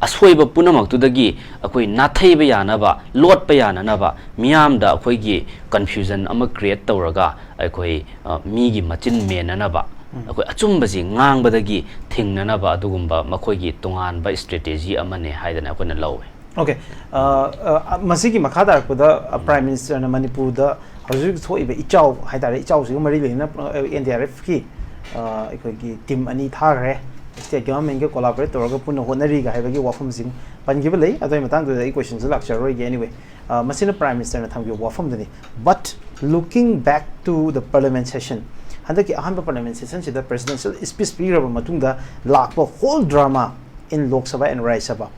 ꯑꯁꯣꯏꯕ ꯄꯨꯝꯅꯃꯛꯇꯨꯗꯒꯤ ꯑꯩꯈꯣꯏ ꯅꯥꯊꯩꯕ ꯌꯥꯅꯕ, ꯂꯣꯠꯄ ꯌꯥꯅꯅꯕ, ꯃꯤꯌꯥꯝꯗ ꯑꯩꯈꯣꯏꯒꯤ ꯀꯟꯐ꯭ꯌꯨꯖꯟ ꯑꯃ ꯀ꯭ꯔꯤꯌꯦꯠ ꯇꯧꯔꯒ ꯑꯩꯈꯣꯏ, ꯑ, ꯃꯤꯒꯤ ꯃꯆꯤꯟ ꯃꯦꯟꯅꯅꯕ, ꯎꯝ꯫ ꯑꯩꯈꯣꯏ ꯑꯆꯨꯝꯕꯁꯤ ꯉꯥꯡꯕꯗꯒꯤ ꯊꯤꯡꯅꯅꯕ ꯑꯗꯨꯒꯨꯝꯕ ꯃꯈꯣꯏꯒꯤ ꯇꯣꯉꯥꯟꯕ ꯏꯁꯇ꯭ꯔꯦꯇꯦꯖꯤ ꯑꯃꯅꯦ ꯍꯥꯏꯗꯅ ꯑꯩꯈꯣꯏꯅ ꯂꯧꯋꯦ꯫ ꯑꯣꯀꯦ꯫ ꯑ, ꯑ, ꯃꯁꯤꯒꯤ ꯃꯈꯥ ꯇꯥꯔꯛꯄꯗ, ꯑ, ꯎꯝ꯫ ꯄ꯭ꯔꯥꯏꯝ ꯃꯤꯅꯤꯁꯇꯔꯅ ꯃꯅꯤꯄꯨꯔꯗ ꯍꯧꯖꯤꯛ ꯍꯧꯖꯤꯛ ꯊꯣꯛꯏꯕ ꯏꯆꯥꯎ ꯍꯥꯏꯇꯥꯔꯦ, ꯏꯆꯥꯎꯁꯤꯒ ꯃꯔꯤ ꯂꯩꯅꯅ, ꯑ, ꯑꯦꯟ ꯗꯤ ꯑꯥꯔ ꯑꯦꯐꯀꯤ, ꯑ, ꯑꯩꯈꯣꯏꯒꯤ ꯇꯤꯝ ꯑꯅꯤ ꯊꯥꯈ꯭ꯔꯦ꯫ ꯁ꯭ꯇꯦꯠ ꯒꯚꯔꯟꯃꯦꯟꯒ ꯀꯣꯂꯥꯕꯣꯔꯦꯠ ꯇꯧꯔꯒ ꯄꯨꯟꯅ ꯍꯣꯠꯅꯔꯤꯒ ꯍꯥꯏꯕꯒꯤ ꯋꯥꯐꯝꯁꯤ ꯄꯟꯈꯤꯕ ꯂꯩ꯫ ꯑꯗꯨꯒꯤ ꯃꯇꯥꯡꯗꯨꯗ ꯑꯩ ꯀꯣꯏꯁꯟꯁꯨ ꯂꯥꯛꯆꯔꯔꯣꯏꯒꯦ꯫ Anyway, ꯑ, ꯃꯁꯤꯅ ꯄ꯭ꯔꯥꯏꯝ ꯃꯤꯅꯤꯁꯇꯔꯅ ꯊꯝꯈꯤꯕ ꯋꯥꯐꯝꯗꯨꯅꯤ꯫ But looking back to the parliament session, ꯍꯟꯗꯛꯀꯤ ꯑꯍꯥꯟꯕ ꯄꯥꯔꯂꯤꯌꯥꯃꯦꯟ ꯁꯦꯁꯟꯁꯤꯗ ꯄ꯭ꯔꯦꯁꯤꯗꯦꯟꯁꯤꯌꯦꯜ ꯁ꯭ꯄꯤꯆ ꯄꯤꯔꯕ ꯃꯇꯨꯡꯗ ꯂꯥꯛꯄ whole drama in Lok Sabha and ꯔꯥꯖ꯭ꯌ ꯁꯚꯥ꯫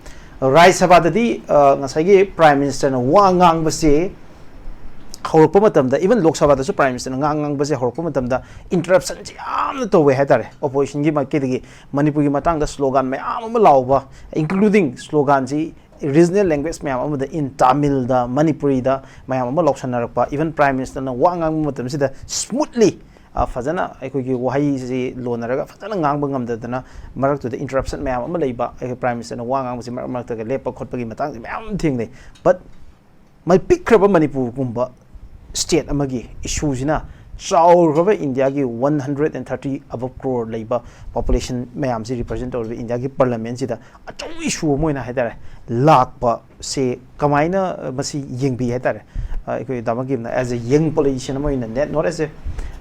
ꯔꯥꯖ꯭ꯌ ꯁꯚꯥꯗꯗꯤ, ꯑ, ꯉꯁꯥꯏꯒꯤ ꯄ꯭ꯔꯥꯏꯝ ꯃꯤꯅꯤꯁꯇꯔꯅ ꯋꯥ ꯉꯥꯡꯕꯁꯦ ꯍꯧꯔꯛꯄ ꯃꯇꯝꯗ, even ꯂꯣꯛ ꯁꯚꯥꯗꯁꯨ ꯄ꯭ꯔꯥꯏꯝ ꯃꯤꯅꯤꯁꯇꯔꯅ ꯉꯥꯡ ꯉꯥꯡꯕꯁꯦ ꯍꯧꯔꯛꯄ ꯃꯇꯝꯗ ꯏꯟꯇꯔꯞꯁꯟꯁꯦ ꯌꯥꯝꯅ ꯇꯧꯋꯦ ꯍꯥꯏꯇꯥꯔꯦ, ꯑꯣꯄꯣꯖꯤꯁꯟꯒꯤ ꯃꯥꯏꯀꯩꯗꯒꯤ꯫ ꯃꯅꯤꯄꯨꯔꯒꯤ ꯃꯇꯥꯡꯗ ꯁ꯭ꯂꯣꯒꯥꯟ ꯃꯌꯥꯝ ꯑꯃ ꯂꯥꯎꯕ, including ꯁ꯭ꯂꯣꯒꯥꯟꯁꯤ ꯔꯤꯖꯅꯦꯜ ꯂꯦꯡꯒ꯭ꯋꯦꯖ ꯃꯌꯥꯝ ꯑꯃꯗ, in ꯇꯥꯃꯤꯜꯗ, ꯃꯅꯤꯄꯨꯔꯤꯗ ꯃꯌꯥꯝ ꯑꯃ ꯂꯥꯎꯁꯟꯅꯔꯛꯄ꯫ Even ꯄ꯭ꯔꯥꯏꯝ ꯃꯤꯅꯤꯁꯇꯔꯅ ꯋꯥ ꯉꯥꯡꯕ ꯃꯇꯝꯁꯤꯗ ꯁ꯭ꯃꯨꯠꯂꯤ, ꯑ, ꯐꯖꯅ ꯑꯩꯈꯣꯏꯒꯤ ꯋꯥꯍꯩꯁꯤ ꯂꯣꯟꯅꯔꯒ ꯐꯖꯅ ꯉꯥꯡꯕ ꯉꯝꯗꯗꯅ ꯃꯔꯛꯇꯨꯗ ꯏꯟꯇꯔꯞꯁꯟ ꯃꯌꯥꯝ ꯑꯃ ꯂꯩꯕ꯫ ꯑꯩꯈꯣꯏ ꯄ꯭ꯔꯥꯏꯝ ꯃꯤꯅꯤꯁꯇꯔꯅ ꯋꯥ ꯉꯥꯡꯕꯁꯤ ꯃꯔꯛ ꯃꯔꯛꯇꯒ ꯂꯦꯞꯄ ꯈꯣꯠꯄꯒꯤ ꯃꯇꯥꯡꯁꯦ ꯃꯌꯥꯝ ꯊꯦꯡꯅꯩ꯫ But ꯃ-, ꯄꯤꯛꯈ꯭ꯔꯕ ꯃꯅꯤꯄꯨꯔꯒꯨꯝꯕ ꯁ꯭ꯇꯦꯠ ꯑꯃꯒꯤ ꯏꯁꯨꯁꯤꯅ ꯆꯥꯎꯈ꯭ꯔꯕ ꯏꯟꯗꯤꯌꯥꯒꯤ one hundred and thirty above crore ꯂꯩꯕ ꯄꯣꯄꯨꯂꯦꯁꯟ ꯃꯌꯥꯝꯁꯤ ꯔꯤꯄ꯭ꯔꯖꯦꯟ ꯇꯧꯔꯤꯕ ꯏꯟꯗꯤꯌꯥꯒꯤ ꯄꯥꯔꯂꯤꯌꯥꯃꯦꯟꯁꯤꯗ ꯑꯆꯧꯕ ꯏꯁꯨ ꯑꯃ ꯑꯣꯏꯅ ꯍꯥꯏꯇꯥꯔꯦ ꯂꯥꯛꯄꯁꯦ ꯀꯃꯥꯏꯅ ꯃꯁꯤ ꯌꯦꯡꯕꯤ ꯍꯥꯏꯇꯥꯔꯦ? ꯑ, ꯑꯩꯈꯣꯏ ꯗꯥ ꯃꯥꯡꯀꯤꯝꯅ as a young politician ꯑꯃ ꯑꯣꯏꯅ, not as a,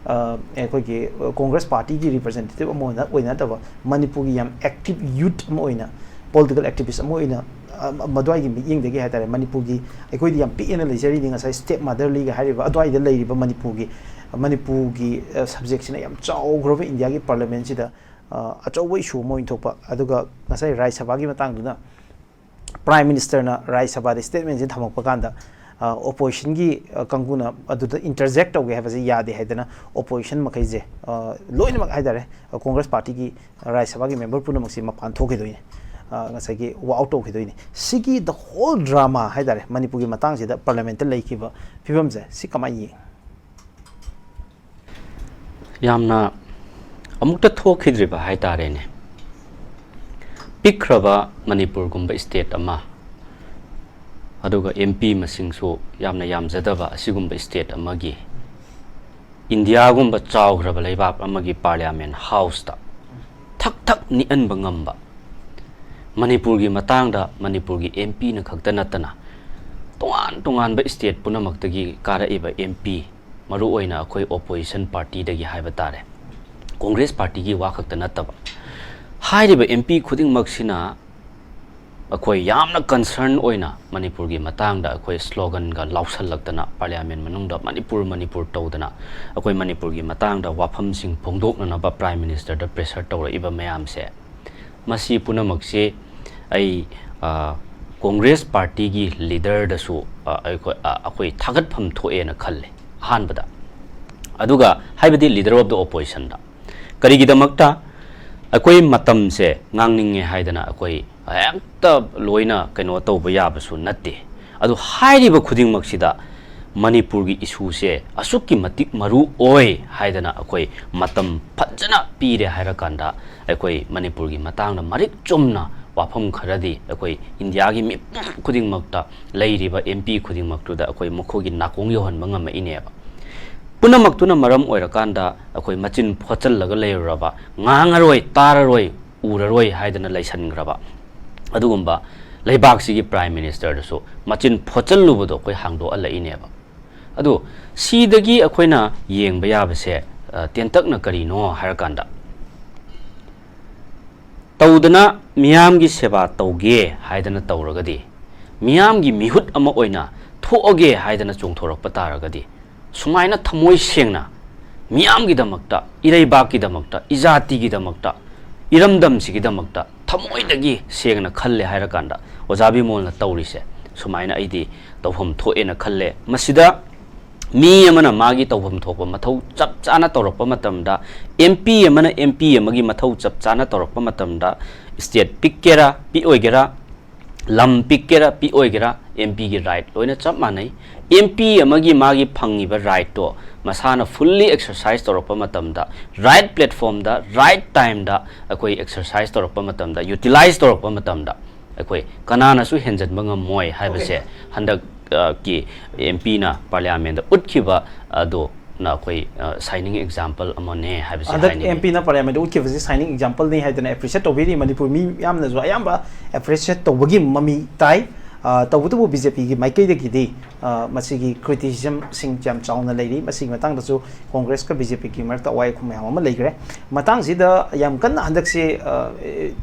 ꯑ, ꯑꯩꯈꯣꯏꯒꯤ ꯀꯣꯡꯒ꯭ꯔꯦꯁ ꯄꯥꯔꯇꯤꯒꯤ ꯔꯤꯄ꯭ꯔꯖꯦꯟꯇꯦꯇꯤꯚ ꯑꯃ ꯑꯣꯏꯅ, ꯑꯣꯏꯅ ꯅꯠꯇꯕ, ꯃꯅꯤꯄꯨꯔꯒꯤ ꯌꯥꯝ ꯑꯦꯛꯇꯤꯚ ꯌꯨꯠ ꯑꯃ ꯑꯣꯏꯅ, ꯄꯣꯂꯤꯇꯤꯀꯦꯜ ꯑꯦꯛꯇꯤꯚꯤꯁ ꯑꯃ ꯑꯣꯏꯅ, ꯑ, ꯃꯗꯨꯋꯥꯏꯒꯤ ꯃꯤꯠꯌꯦꯡꯗꯒꯤ ꯍꯥꯏꯇꯥꯔꯦ, ꯃꯅꯤꯄꯨꯔꯒꯤ, ꯑꯩꯈꯣꯏꯗꯤ ꯌꯥꯝ ꯄꯤꯛꯑꯦꯅ ꯂꯩꯖꯔꯤꯅꯤ, ꯉꯁꯥꯏ ꯁ꯭ꯇꯦꯠ ꯃꯥꯗꯔꯂꯤꯒ ꯍꯥꯏꯔꯤꯕ ꯑꯗꯨꯋꯥꯏꯗ ꯂꯩꯔꯤꯕ ꯃꯅꯤꯄꯨꯔꯒꯤ, ꯃꯅꯤꯄꯨꯔꯒꯤ, ꯑ, ꯁꯕꯖꯦꯛꯁꯤꯅ ꯌꯥꯝ ꯆꯥꯎꯈ꯭ꯔꯕ ꯏꯟꯗꯤꯌꯥꯒꯤ ꯄꯥꯔꯂꯤꯌꯥꯃꯦꯟꯁꯤꯗ, ꯑ, ꯑꯆꯧꯕ ꯏꯁꯨ ꯑꯃ ꯑꯣꯏꯅ ꯊꯣꯛꯄ꯫ ꯑꯗꯨꯒ ꯉꯁꯥꯏ ꯔꯥꯖ꯭ꯌ ꯁꯚꯥꯒꯤ ꯃꯇꯥꯡꯗꯨꯅ ꯄ꯭ꯔꯥꯏꯝ ꯃꯤꯅꯤꯁꯇꯔꯅ ꯔꯥꯖ꯭ꯌ ꯁꯚꯥꯗ ꯁ꯭ꯇꯦꯠꯃꯦꯟꯁꯤ ꯊꯝꯃꯛꯄ ꯀꯥꯟꯗ, ꯑ, ꯑꯣꯄꯣꯖꯤꯁꯟꯒꯤ, ꯑ, ꯀꯥꯡꯕꯨꯅ ꯑꯗꯨꯗ ꯏꯟꯇꯔꯖꯦꯛ ꯇꯧꯒꯦ ꯍꯥꯏꯕꯁꯤ ꯌꯥꯗꯦ ꯍꯥꯏꯗꯅ ꯑꯣꯄꯣꯖꯤꯁꯟ ꯃꯈꯩꯁꯦ, ꯑ, ꯂꯣꯏꯅꯃꯛ ꯍꯥꯏꯇꯥꯔꯦ, ꯑ, ꯀꯣꯡꯒ꯭ꯔꯦꯁ ꯄꯥꯔꯇꯤꯒꯤ ꯔꯥꯖ꯭ꯌ ꯁꯚꯥꯒꯤ ꯃꯦꯝꯕꯔ ꯄꯨꯝꯅꯃꯛꯁꯤ ꯃꯄꯥꯟ ꯊꯣꯛꯈꯤꯗꯣꯏꯅꯤ, ꯑ, ꯉꯁꯥꯏꯒꯤ ꯋꯥꯛ ꯑꯥꯎꯠ ꯇꯧꯈꯤꯗꯣꯏꯅꯤ꯫ ꯁꯤꯒꯤ the whole drama ꯍꯥꯏꯇꯥꯔꯦ, ꯃꯅꯤꯄꯨꯔꯒꯤ ꯃꯇꯥꯡꯁꯤꯗ ꯄꯥꯔꯂꯤꯌꯥꯃꯦꯟꯇ ꯂꯩꯈꯤꯕ ꯐꯤꯕꯝꯁꯦ, ꯁꯤ ꯀꯃꯥꯏꯅ ꯌꯦꯡꯉꯤ? ꯌꯥꯝꯅ ꯑꯃꯨꯛꯇ ꯊꯣꯛꯈꯤꯗ꯭ꯔꯤꯕ ꯍꯥꯏꯇꯥꯔꯦꯅꯦ꯫ ꯄꯤꯛꯈ꯭ꯔꯕ ꯃꯅꯤꯄꯨꯔꯒꯨꯝꯕ ꯁ꯭ꯇꯦꯠ ꯑꯃ, ꯑꯗꯨꯒ ꯑꯦꯝ ꯄꯤ ꯃꯁꯤꯡꯁꯨ ꯌꯥꯝꯅ ꯌꯥꯝꯖꯗꯕ ꯑꯁꯤꯒꯨꯝꯕ ꯁ꯭ꯇꯦꯠ ꯑꯃꯒꯤ ꯏꯟꯗꯤꯌꯥꯒꯨꯝꯕ ꯆꯥꯎꯈ꯭ꯔꯕ ꯂꯩꯕꯥꯛ ꯑꯃꯒꯤ ꯄꯥꯔꯂꯤꯌꯥꯃꯦꯟ ꯍꯥꯎꯁꯇ ꯊꯛ ꯊꯛ ꯅꯤꯛꯍꯟꯕ ꯉꯝꯕ, ꯃꯅꯤꯄꯨꯔꯒꯤ ꯃꯇꯥꯡꯗ ꯃꯅꯤꯄꯨꯔꯒꯤ ꯑꯦꯝ ꯄꯤꯅ ꯈꯛꯇ ꯅꯠꯇꯅ ꯇꯣꯉꯥꯟ ꯇꯣꯉꯥꯟꯕ ꯁ꯭ꯇꯦꯠ ꯄꯨꯝꯅꯃꯛꯇꯒꯤ ꯀꯥꯔꯛꯏꯕ ꯑꯦꯝ ꯄꯤ, ꯃꯔꯨꯑꯣꯏꯅ ꯑꯩꯈꯣꯏ ꯑꯣꯄꯣꯖꯤꯁꯟ ꯄꯥꯔꯇꯤꯗꯒꯤ ꯍꯥꯏꯕ ꯇꯥꯔꯦ, ꯀꯣꯡꯒ꯭ꯔꯦꯁ ꯄꯥꯔꯇꯤꯒꯤ ꯋꯥ ꯈꯛꯇ ꯅꯠꯇꯕ, ꯍꯥꯏꯔꯤꯕ ꯑꯦꯝ ꯄꯤ ꯈꯨꯗꯤꯡꯃꯛꯁꯤꯅ ꯑꯩꯈꯣꯏ ꯌꯥꯝꯅ ꯀꯟꯁꯔꯟ ꯑꯣꯏꯅ ꯃꯅꯤꯄꯨꯔꯒꯤ ꯃꯇꯥꯡꯗ ꯑꯩꯈꯣꯏ ꯁ꯭ꯂꯣꯒꯟꯒ ꯂꯥꯎꯁꯜꯂꯛꯇꯅ, ꯄꯥꯔꯂꯤꯌꯥꯃꯦꯟ ꯃꯅꯨꯡꯗ "ꯃꯅꯤꯄꯨꯔ, ꯃꯅꯤꯄꯨꯔ" ꯇꯧꯗꯅ, ꯑꯩꯈꯣꯏ ꯃꯅꯤꯄꯨꯔꯒꯤ ꯃꯇꯥꯡꯗ ꯋꯥꯐꯝꯁꯤꯡ ꯐꯣꯡꯗꯣꯛꯅꯅꯕ ꯄ꯭ꯔꯥꯏꯝ ꯃꯤꯅꯤꯁꯇꯔꯗ ꯄ꯭ꯔꯦꯁꯔ ꯇꯧꯔꯛꯏꯕ ꯃꯌꯥꯝꯁꯦ, ꯃꯁꯤ ꯄꯨꯝꯅꯃꯛꯁꯤ ꯑꯩ, ꯑ, ꯀꯣꯡꯒ꯭ꯔꯦꯁ ꯄꯥꯔꯇꯤꯒꯤ ꯂꯤꯗꯔꯗꯁꯨ, ꯑ, ꯑꯩꯈꯣꯏ, ꯑ, ꯑꯩꯈꯣꯏ ꯊꯥꯒꯠꯐꯝ ꯊꯣꯛꯑꯦꯅ ꯈꯜꯂꯦ ꯑꯍꯥꯟꯕꯗ꯫ ꯑꯗꯨꯒ ꯍꯥꯏꯕꯗꯤ leader of the oppositionꯗ꯫ ꯀꯔꯤꯒꯤꯗꯃꯛꯇ? ꯑꯩꯈꯣꯏ ꯃꯇꯝꯁꯦ ꯉꯥꯡꯅꯤꯡꯉꯦ ꯍꯥꯏꯗꯅ ꯑꯩꯈꯣꯏ ꯍꯦꯛꯇ ꯂꯣꯏꯅ ꯀꯩꯅꯣ ꯇꯧꯕ ꯌꯥꯕꯁꯨ ꯅꯠꯇꯦ꯫ ꯑꯗꯨ ꯍꯥꯏꯔꯤꯕ ꯈꯨꯗꯤꯡꯃꯛꯁꯤꯗ ꯃꯅꯤꯄꯨꯔꯒꯤ issueꯁꯦ ꯑꯁꯨꯛꯀꯤ ꯃꯇꯤꯛ ꯃꯔꯨ ꯑꯣꯏ ꯍꯥꯏꯗꯅ ꯑꯩꯈꯣꯏ ꯃꯇꯝ ꯐꯖꯅ ꯄꯤꯔꯦ ꯍꯥꯏꯔꯀꯥꯟꯗ, ꯑꯩꯈꯣꯏ ꯃꯅꯤꯄꯨꯔꯒꯤ ꯃꯇꯥꯡꯗ ꯃꯔꯤꯛ ꯆꯨꯝꯅ ꯋꯥꯐꯝ ꯈꯔꯗꯤ ꯑꯩꯈꯣꯏ ꯏꯟꯗꯤꯌꯥꯒꯤ ꯃꯤꯄꯨꯝ ꯈꯨꯗꯤꯡꯃꯛꯇ ꯂꯩꯔꯤꯕ ꯑꯦꯝ ꯄꯤ ꯈꯨꯗꯤꯡꯃꯛꯇꯨꯗ ꯑꯩꯈꯣꯏ ꯃꯈꯣꯏꯒꯤ ꯅꯥꯀꯣꯡ ꯌꯧꯍꯟꯕ ꯉꯝꯃꯛꯏꯅꯦꯕ꯫ ꯄꯨꯝꯅꯃꯛꯇꯨꯅ ꯃꯔꯝ ꯑꯣꯏꯔꯀꯥꯟꯗ ꯑꯩꯈꯣꯏ ꯃꯆꯤꯟ ꯐꯣꯠꯆꯜꯂꯒ ꯂꯩꯔꯨꯔꯕ, ꯉꯥꯡꯉꯔꯣꯏ, ꯇꯥꯔꯔꯣꯏ, ꯎꯔꯔꯣꯏ ꯍꯥꯏꯗꯅ ꯂꯩꯁꯟꯈ꯭ꯔꯕ ꯑꯗꯨꯒꯨꯝꯕ ꯂꯩꯕꯥꯛꯁꯤꯒꯤ ꯄ꯭ꯔꯥꯏꯝ ꯃꯤꯅꯤꯁꯇꯔꯗꯁꯨ ꯃꯆꯤꯟ ꯐꯣꯠꯆꯜꯂꯨꯕꯗꯣ ꯑꯩꯈꯣꯏ ꯍꯥꯡꯗꯣꯛꯍꯜꯂꯛꯏꯅꯦꯕ꯫ ꯑꯗꯣ ꯁꯤꯗꯒꯤ ꯑꯩꯈꯣꯏꯅ ꯌꯦꯡꯕ ꯌꯥꯕꯁꯦ, ꯑ, ꯇꯦꯟꯇꯛꯅ ꯀꯔꯤꯅꯣ ꯍꯥꯏꯔꯀꯥꯟꯗ, ꯇꯧꯗꯅ ꯃꯤꯌꯥꯝꯒꯤ ꯁꯦꯕꯥ ꯇꯧꯒꯦ ꯍꯥꯏꯗꯅ ꯇꯧꯔꯒꯗꯤ, ꯃꯤꯌꯥꯝꯒꯤ ꯃꯤꯍꯨꯠ ꯑꯃ ꯑꯣꯏꯅ ꯊꯣꯛꯑꯒꯦ ꯍꯥꯏꯗꯅ ꯆꯣꯡꯊꯣꯔꯛꯄ ꯇꯥꯔꯒꯗꯤ, ꯁꯨꯃꯥꯏꯅ ꯊꯃꯣꯏ ꯁꯦꯡꯅ ꯃꯤꯌꯥꯝꯒꯤꯗꯃꯛꯇ, ꯏꯔꯩꯕꯥꯛꯀꯤꯗꯃꯛꯇ, ꯏꯖꯥꯇꯤꯒꯤꯗꯃꯛꯇ, ꯏꯔꯝꯗꯝꯁꯤꯒꯤꯗꯃꯛꯇ ꯊꯃꯣꯏꯗꯒꯤ ꯁꯦꯡꯅ ꯈꯜꯂꯦ ꯍꯥꯏꯔꯀꯥꯟꯗ, ꯑꯣꯖꯥ ꯕꯤꯃꯣꯜꯅ ꯇꯧꯔꯤꯁꯦ ꯁꯨꯃꯥꯏꯅ ꯑꯩꯗꯤ ꯇꯧꯐꯝ ꯊꯣꯛꯑꯦꯅ ꯈꯜꯂꯦ꯫ ꯃꯁꯤꯗ ꯃꯤ ꯑꯃꯅ ꯃꯥꯒꯤ ꯇꯧꯐꯝ ꯊꯣꯛꯄ ꯃꯊꯧ ꯆꯞ ꯆꯥꯅ ꯇꯧꯔꯛꯄ ꯃꯇꯝꯗ, ꯑꯦꯝ ꯄꯤ ꯑꯃꯅ ꯑꯦꯝ ꯄꯤ ꯑꯃꯒꯤ ꯃꯊꯧ ꯆꯞ ꯆꯥꯅ ꯇꯧꯔꯛꯄ ꯃꯇꯝꯗ, state ꯄꯤꯛꯀꯦꯔꯥ ꯄꯤꯛꯑꯣꯏꯒꯦꯔꯥ, ꯂꯝ ꯄꯤꯛꯀꯦꯔꯥ ꯄꯤꯛꯑꯣꯏꯒꯦꯔꯥ, ꯑꯦꯝ ꯄꯤꯒꯤ right ꯂꯣꯏꯅ ꯆꯞ ꯃꯥꯟꯅꯩ꯫ ꯑꯦꯝ ꯄꯤ ꯑꯃꯒꯤ ꯃꯥꯒꯤ ꯐꯪꯉꯤꯕ rightꯇꯣ ꯃꯁꯥꯅ fully exercise ꯇꯧꯔꯛꯄ ꯃꯇꯝꯗ, right platformꯗ, right timeꯗ ꯑꯩꯈꯣꯏ exercise ꯇꯧꯔꯛꯄ ꯃꯇꯝꯗ, utilize ꯇꯧꯔꯛꯄ ꯃꯇꯝꯗ, ꯑꯩꯈꯣꯏ ꯀꯅꯥꯅꯁꯨ ꯍꯦꯟꯖꯟꯕ ꯉꯝꯃꯣꯏ ꯍꯥꯏꯕꯁꯦ, okay, ꯍꯟꯗꯛ, ꯑ, ꯀꯤ ꯑꯦꯝ ꯄꯤꯅ ꯄꯥꯔꯂꯤꯌꯥꯃꯦꯟꯗ ꯎꯠꯈꯤꯕ ꯑꯗꯨꯅ ꯑꯩꯈꯣꯏ, ꯑ, shining example ꯑꯃꯅꯦ ꯍꯥꯏꯕꯁꯦ ꯍꯟꯗꯛ ꯍꯥꯏꯅꯤꯡꯉꯤ꯫ ꯑꯦꯝ ꯄꯤꯅ ꯄꯥꯔꯂꯤꯌꯥꯃꯦꯟꯗ ꯎꯠꯈꯤꯕꯁꯦ shining exampleꯅꯤ ꯍꯥꯏꯗꯅ appreciate ꯇꯧꯕꯤꯔꯤ꯫ ꯃꯅꯤꯄꯨꯔ ꯃꯤ ꯌꯥꯝꯅꯁꯨ ꯑꯌꯥꯝꯕ appreciate ꯇꯧꯕꯒꯤ ꯃꯃꯤ ꯇꯥꯏ꯫ ꯑ, ꯇꯧꯕꯇꯕꯨ ꯕꯤ ꯖꯦ ꯄꯤꯒꯤ ꯃꯥꯏꯀꯩꯗꯒꯤꯗꯤ, ꯑ, ꯃꯁꯤꯒꯤ ꯀ꯭ꯔꯤꯇꯤꯁꯤꯖꯝꯁꯤꯡ ꯌꯥꯝ ꯆꯥꯎꯅ ꯂꯩꯔꯤ꯫ ꯃꯁꯤꯒꯤ ꯃꯇꯥꯡꯗꯁꯨ ꯀꯣꯡꯒ꯭ꯔꯦꯁꯀ ꯕꯤ ꯖꯦ ꯄꯤꯒꯤ ꯃꯔꯛꯇ ꯑꯋꯥꯏ ꯑꯈꯨꯝ ꯃꯌꯥꯝ ꯑꯃ ꯂꯩꯈ꯭ꯔꯦ꯫ ꯃꯇꯥꯡꯁꯤꯗ ꯌꯥꯝ ꯀꯟꯅ ꯍꯟꯗꯛꯁꯦ, ꯑ,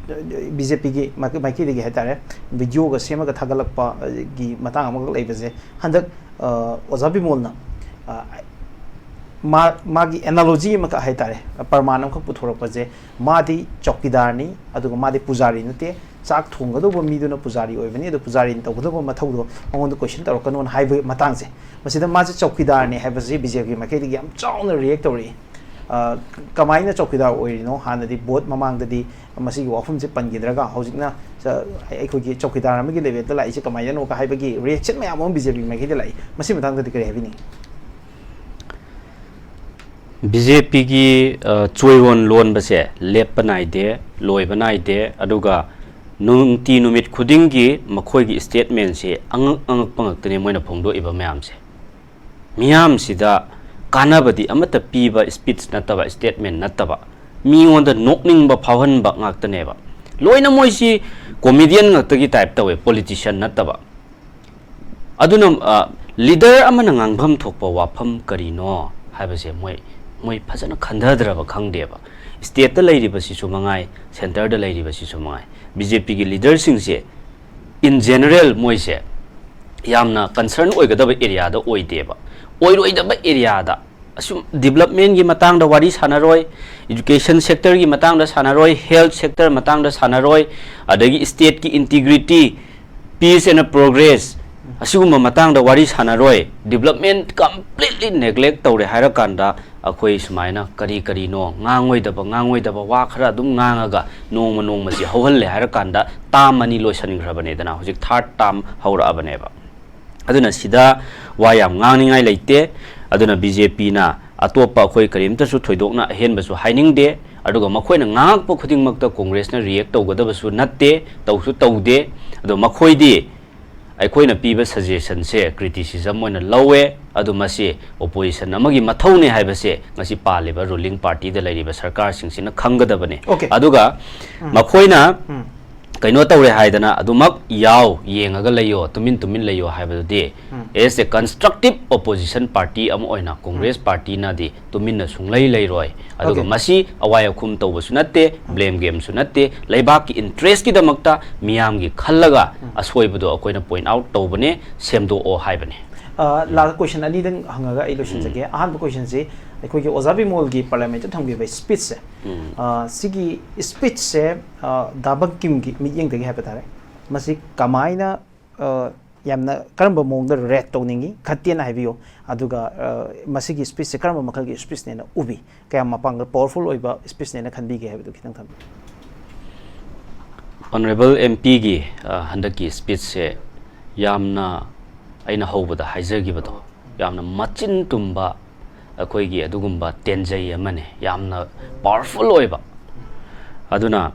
ꯕꯤ ꯖꯦ ꯄꯤꯒꯤ ꯃꯥꯏꯀꯩꯗꯒꯤ ꯍꯥꯏ ꯇꯥꯔꯦ, ꯚꯤꯗꯤꯑꯣꯒ ꯁꯦꯝꯃꯒ ꯊꯥꯒꯠꯂꯛꯄꯒꯤ ꯃꯇꯥꯡ ꯑꯃꯈꯛ ꯂꯩꯕꯁꯦ, ꯍꯟꯗꯛ, ꯑ, ꯑꯣꯖꯥ ꯕꯤꯃꯣꯜꯅ, ꯑ, ꯃꯥ-, ꯃꯥꯒꯤ ꯑꯦꯅꯥꯂꯣꯖꯤ ꯑꯃꯈꯛ ꯍꯥꯏ ꯇꯥꯔꯦ, ꯄ꯭ꯔꯃꯥꯟ ꯑꯃꯈꯛ ꯄꯨꯊꯣꯔꯛꯄꯁꯦ, ꯃꯥꯗꯤ ꯆꯧꯀꯤꯗꯥꯔꯅꯤ, ꯑꯗꯨꯒ ꯃꯥꯗꯤ ꯄꯨꯖꯥꯔꯤ ꯅꯠꯇꯦ꯫ ꯆꯥꯛ ꯊꯣꯡꯒꯗꯧꯕ ꯃꯤꯗꯨꯅ ꯄꯨꯖꯥꯔꯤ ꯑꯣꯏꯕꯅꯤ, ꯑꯗꯣ ꯄꯨꯖꯥꯔꯤꯅ ꯇꯧꯒꯗꯧꯕ ꯃꯊꯧꯗꯣ ꯃꯉꯣꯟꯗ ꯀꯣꯏꯁꯟ ꯇꯧꯔꯛꯀꯅꯣꯅ ꯍꯥꯏꯕ ꯃꯇꯥꯡꯁꯦ, ꯃꯁꯤꯗ ꯃꯥꯁꯦ ꯆꯧꯀꯤꯗꯥꯔꯅꯤ ꯍꯥꯏꯕꯁꯤ ꯕꯤ ꯖꯦ ꯄꯤꯒꯤ ꯃꯥꯏꯀꯩꯗꯒꯤ ꯌꯥꯝ ꯆꯥꯎꯅ ꯔꯤꯌꯦꯛ ꯇꯧꯔꯛꯏ꯫ ꯑ, ꯀꯃꯥꯏꯅ ꯆꯧꯀꯤꯗꯥꯔ ꯑꯣꯏꯔꯤꯅꯣ? ꯍꯥꯟꯅꯗꯤ ꯚꯣꯠ ꯃꯃꯥꯡꯗꯗꯤ ꯃꯁꯤꯒꯤ ꯋꯥꯐꯝꯁꯦ ꯄꯟꯈꯤꯗ꯭ꯔꯒ, ꯍꯧꯖꯤꯛꯅ, ꯑ, ꯑꯩꯈꯣꯏꯒꯤ ꯆꯧꯀꯤꯗꯥꯔ ꯑꯃꯒꯤ ꯂꯦꯚꯦꯜꯗ ꯂꯥꯛꯏꯁꯦ ꯀꯃꯥꯏꯅꯅꯣꯒ ꯍꯥꯏꯕꯒꯤ ꯔꯤꯌꯦꯛꯁꯟ ꯃꯌꯥꯝ ꯑꯃ ꯕꯤ ꯖꯦ ꯄꯤꯒꯤ ꯃꯥꯏꯀꯩꯗ ꯂꯥꯛꯏ꯫ ꯃꯁꯤ ꯃꯇꯥꯡꯗꯗꯤ ꯀꯔꯤ ꯍꯥꯏꯕꯤꯅꯤꯡꯉꯤ? ꯕꯤ ꯖꯦ ꯄꯤꯒꯤ, ꯑ, ꯆꯣꯏꯔꯣꯟ ꯂꯣꯟꯕꯁꯦ ꯂꯦꯞꯄ ꯅꯥꯏꯗꯦ, ꯂꯣꯏꯕ ꯅꯥꯏꯗꯦ, ꯑꯗꯨꯒ ꯅꯨꯡꯇꯤ ꯅꯨꯃꯤꯠ ꯈꯨꯗꯤꯡꯒꯤ ꯃꯈꯣꯏꯒꯤ ꯁ꯭ꯇꯦꯠꯃꯦꯟꯁꯦ ꯑꯉꯛ ꯑꯉꯛꯄ ꯉꯥꯛꯇꯅꯦ ꯃꯣꯏꯅ ꯐꯣꯡꯗꯣꯛꯏꯕ ꯃꯌꯥꯝꯁꯦ꯫ ꯃꯤꯌꯥꯝꯁꯤꯗ ꯀꯥꯟꯅꯕꯗꯤ ꯑꯃꯠꯇ ꯄꯤꯕ ꯁ꯭ꯄꯤꯆ ꯅꯠꯇꯕ, ꯁ꯭ꯇꯦꯠꯃꯦꯟ ꯅꯠꯇꯕ, ꯃꯤꯉꯣꯟꯗ ꯅꯣꯛꯅꯤꯡꯕ ꯐꯥꯎꯍꯟꯕ ꯉꯥꯛꯇꯅꯦꯕ꯫ ꯂꯣꯏꯅ ꯃꯣꯏꯁꯤ ꯀꯣꯃꯦꯗꯤꯌꯟ ꯉꯥꯛꯇꯒꯤ ꯇꯥꯏꯞ ꯇꯧꯋꯦ, ꯄꯣꯂꯤꯇꯤꯁꯤꯌꯟ ꯅꯠꯇꯕ꯫ ꯑꯗꯨꯅ, ꯑ, ꯂꯤꯗꯔ ꯑꯃꯅ ꯉꯥꯡꯐꯝ ꯊꯣꯛꯄ ꯋꯥꯐꯝ ꯀꯔꯤꯅꯣ ꯍꯥꯏꯕꯁꯦ ꯃꯣꯏ, ꯃꯣꯏ ꯐꯖꯅ ꯈꯟꯊꯗ꯭ꯔꯕ ꯈꯪꯗꯦꯕ꯫ ꯁ꯭ꯇꯦꯠꯇ ꯂꯩꯔꯤꯕꯁꯤꯁꯨ ꯃꯉꯥꯏ, ꯁꯦꯟꯇꯔꯗ ꯂꯩꯔꯤꯕꯁꯤꯁꯨ ꯃꯉꯥꯏ, ꯕꯤ ꯖꯦ ꯄꯤꯒꯤ ꯂꯤꯗꯔꯁꯤꯡꯁꯦ in general ꯃꯣꯏꯁꯦ ꯌꯥꯝꯅ ꯀꯟꯁꯔꯟ ꯑꯣꯏꯒꯗꯕ ꯑꯦꯔꯤꯌꯥꯗ ꯑꯣꯏꯗꯦꯕ꯫ ꯑꯣꯏꯔꯣꯏꯗꯕ ꯑꯦꯔꯤꯌꯥꯗ, ꯑꯁꯨꯝ ꯗꯤꯕꯂꯞꯃꯦꯟꯒꯤ ꯃꯇꯥꯡꯗ ꯋꯥꯔꯤ ꯁꯥꯟꯅꯔꯣꯏ, ꯏꯗꯨꯀꯦꯁꯟ ꯁꯦꯛꯇꯔꯒꯤ ꯃꯇꯥꯡꯗ ꯁꯥꯟꯅꯔꯣꯏ, ꯍꯦꯜꯊ ꯁꯦꯛꯇꯔ ꯃꯇꯥꯡꯗ ꯁꯥꯟꯅꯔꯣꯏ, ꯑꯗꯒꯤ ꯁ꯭ꯇꯦꯠꯀꯤ ꯏꯟꯇꯤꯒ꯭ꯔꯤꯇꯤ, peace and progress, ꯑꯁꯤꯒꯨꯝꯕ ꯃꯇꯥꯡꯗ ꯋꯥꯔꯤ ꯁꯥꯟꯅꯔꯣꯏ, ꯗꯤꯕꯂꯞꯃꯦꯟ ꯀꯝꯄ꯭ꯂꯤꯠꯂꯤ ꯅꯦꯒ꯭ꯂꯦꯛ ꯇꯧꯔꯦ ꯍꯥꯏꯔꯀꯥꯟꯗ, ꯑꯩꯈꯣꯏ ꯁꯨꯃꯥꯏꯅ ꯀꯔꯤ ꯀꯔꯤꯅꯣ ꯉꯥꯡꯉꯣꯏꯗꯕ, ꯉꯥꯡꯉꯣꯏꯗꯕ ꯋꯥ ꯈꯔ ꯑꯗꯨꯝ ꯉꯥꯡꯉꯒ ꯅꯣꯡꯃ ꯅꯣꯡꯃꯁꯤ ꯍꯧꯍꯜꯂꯦ ꯍꯥꯏꯔꯀꯥꯟꯗ, ꯇꯥꯔꯝ ꯑꯅꯤ ꯂꯣꯏꯁꯤꯟꯈ꯭ꯔꯕꯅꯦꯗꯅ, ꯍꯧꯖꯤꯛ ꯊꯥꯔꯠ ꯇꯥꯔꯝ ꯍꯧꯔꯛꯑꯕꯅꯦꯕ꯫ ꯑꯗꯨꯅ ꯁꯤꯗ ꯋꯥ ꯌꯥꯝ ꯉꯥꯡꯅꯤꯡꯉꯥꯏ ꯂꯩꯇꯦ꯫ ꯑꯗꯨꯅ ꯕꯤ ꯖꯦ ꯄꯤꯅ ꯑꯇꯣꯞꯄ ꯑꯩꯈꯣꯏ ꯀꯔꯤꯝꯇꯁꯨ ꯊꯣꯏꯗꯣꯛꯅ ꯑꯍꯦꯟꯕꯁꯨ ꯍꯥꯏꯅꯤꯡꯗꯦ꯫ ꯑꯗꯨꯒ ꯃꯈꯣꯏꯅ ꯉꯥꯡꯉꯛꯄ ꯈꯨꯗꯤꯡꯃꯛꯇ ꯀꯣꯡꯒ꯭ꯔꯦꯁꯅ ꯔꯤꯌꯦꯛ ꯇꯧꯒꯗꯕꯁꯨ ꯅꯠꯇꯦ, ꯇꯧꯁꯨ ꯇꯧꯗꯦ꯫ ꯑꯗꯣ ꯃꯈꯣꯏꯗꯤ ꯑꯩꯈꯣꯏꯅ ꯄꯤꯕ ꯁꯖꯦꯁꯟꯁꯦ ꯀ꯭ꯔꯤꯇꯤꯁꯤꯖꯝ ꯑꯣꯏꯅ ꯂꯧꯋꯦ꯫ ꯑꯗꯨ ꯃꯁꯤ ꯑꯣꯄꯣꯖꯤꯁꯟ ꯑꯃꯒꯤ ꯃꯊꯧꯅꯦ ꯍꯥꯏꯕꯁꯦ ꯉꯁꯤ ꯄꯥꯜꯂꯤꯕ ꯔꯨꯂꯤꯡ ꯄꯥꯔꯇꯤꯗ ꯂꯩꯔꯤꯕ ꯁꯔꯀꯥꯔꯁꯤꯡꯁꯤꯅ ꯈꯪꯒꯗꯕꯅꯦ꯫ Okay. ꯑꯗꯨꯒ ꯎꯝ꯫ ꯃꯈꯣꯏꯅ ꯎꯝ꯫ ꯀꯩꯅꯣ ꯇꯧꯔꯦ ꯍꯥꯏꯗꯅ ꯑꯗꯨꯃꯛ ꯌꯥꯎ, ꯌꯦꯡꯉꯒ ꯂꯩꯌꯣ, ꯇꯨꯃꯤꯟ ꯇꯨꯃꯤꯟ ꯂꯩꯌꯣ ꯍꯥꯏꯕꯗꯨꯗꯤ, as a constructive opposition party ꯑꯃ ꯑꯣꯏꯅ Congress partyꯅꯗꯤ ꯇꯨꯃꯤꯟꯅ ꯁꯨꯡꯂꯩ ꯂꯩꯔꯣꯏ꯫ ꯑꯗꯨꯒ Okay. ꯃꯁꯤ ꯑꯋꯥꯏ ꯑꯈꯨꯝ ꯇꯧꯕꯁꯨ ꯅꯠꯇꯦ, blame gameꯁꯨ ꯅꯠꯇꯦ, ꯂꯩꯕꯥꯛꯀꯤ interestꯀꯤꯗꯃꯛꯇ ꯃꯤꯌꯥꯝꯒꯤ ꯈꯜꯂꯒ ꯑꯁꯣꯏꯕꯗꯣ ꯑꯩꯈꯣꯏꯅ point out ꯇꯧꯕꯅꯦ, ꯁꯦꯝꯗꯣꯛꯑꯣ ꯍꯥꯏꯕꯅꯦ꯫ ꯑ, ꯎꯝ꯫ Last question ꯑꯅꯤꯗꯪ ꯍꯪꯉꯒ ꯑꯩ ꯂꯣꯏꯁꯤꯟꯖꯒꯦ꯫ ꯎꯝ꯫ ꯑꯍꯥꯟꯕ questionꯁꯦ ꯑꯩꯈꯣꯏꯒꯤ ꯑꯣꯖꯥ ꯕꯤꯃꯣꯜꯒꯤ parliamentꯇ ꯊꯝꯈꯤꯕ speechꯁꯦ, ꯎꯝ꯫ ꯑ, ꯁꯤꯒꯤ speechꯁꯦ, ꯑ, ꯗꯥ ꯕꯪꯀꯤꯝꯒꯤ ꯃꯤꯠꯌꯦꯡꯗꯒꯤ ꯍꯥꯏꯕ ꯇꯥꯔꯦ, ꯃꯁꯤ ꯀꯃꯥꯏꯅ, ꯑ, ꯌꯥꯝꯅ ꯀꯔꯝꯕ ꯃꯑꯣꯡꯗ rate ꯇꯧꯅꯤꯡꯉꯤ? ꯈꯔ ꯇꯦꯟꯅ ꯍꯥꯏꯕꯤꯌꯨ꯫ ꯑꯗꯨꯒ, ꯑ, ꯃꯁꯤꯒꯤ speechꯁꯦ ꯀꯔꯝꯕ ꯃꯈꯜꯒꯤ speechꯅꯦꯅ ꯎꯕꯤ? ꯀꯌꯥꯝ ꯃꯄꯥꯡꯒꯜ, powerful ꯑꯣꯏꯕ speechꯅꯦꯅ ꯈꯟꯕꯤꯒꯦ ꯍꯥꯏꯕꯗꯨ ꯈꯤꯇꯪ ꯊꯝꯕꯤꯌꯨ꯫ Honourable MPꯒꯤ, ꯑ, ꯍꯟꯗꯛꯀꯤ speechꯁꯦ ꯌꯥꯝꯅ, ꯑꯩꯅ ꯍꯧꯕꯗ ꯍꯥꯏꯖꯈꯤꯕꯗꯣ, ꯌꯥꯝꯅ ꯃꯆꯤꯟ ꯇꯨꯝꯕ, ꯑꯩꯈꯣꯏꯒꯤ ꯑꯗꯨꯒꯨꯝꯕ ꯇꯦꯟꯖꯩ ꯑꯃꯅꯤ, ꯌꯥꯝꯅ powerful ꯑꯣꯏꯕ꯫ ꯑꯗꯨꯅ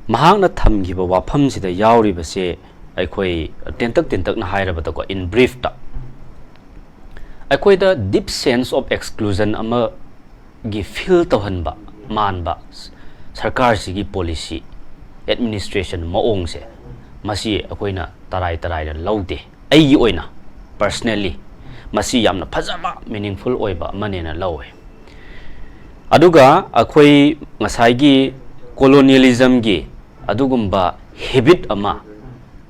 ꯃꯍꯥꯛꯅ ꯊꯝꯈꯤꯕ ꯋꯥꯐꯝꯁꯤꯗ ꯌꯥꯎꯔꯤꯕꯁꯦ, ꯑꯩꯈꯣꯏ ꯇꯦꯟꯇꯛ ꯇꯦꯟꯇꯛꯅ ꯍꯥꯏꯔꯕꯗꯀꯣ, in briefꯇ, ꯑꯩꯈꯣꯏꯗ deep sense of exclusion ꯑꯃꯒꯤ feel ꯇꯧꯍꯟꯕ ꯃꯥꯟꯕ ꯁꯔꯀꯥꯔꯁꯤꯒꯤ policy, administration ꯃꯑꯣꯡꯁꯦ, ꯃꯁꯤ ꯑꯩꯈꯣꯏꯅ ꯇꯔꯥꯏ ꯇꯔꯥꯏꯅ ꯂꯧꯗꯦ꯫ ꯑꯩꯒꯤ ꯑꯣꯏꯅ personally ꯃꯁꯤ ꯌꯥꯝꯅ ꯐꯖꯕ, meaningful ꯑꯣꯏꯕ ꯑꯃꯅꯦꯅ ꯂꯧꯋꯦ꯫ ꯑꯗꯨꯒ ꯑꯩꯈꯣꯏ ꯉꯁꯥꯏꯒꯤ colonialismꯒꯤ ꯑꯗꯨꯒꯨꯝꯕ habit ꯑꯃ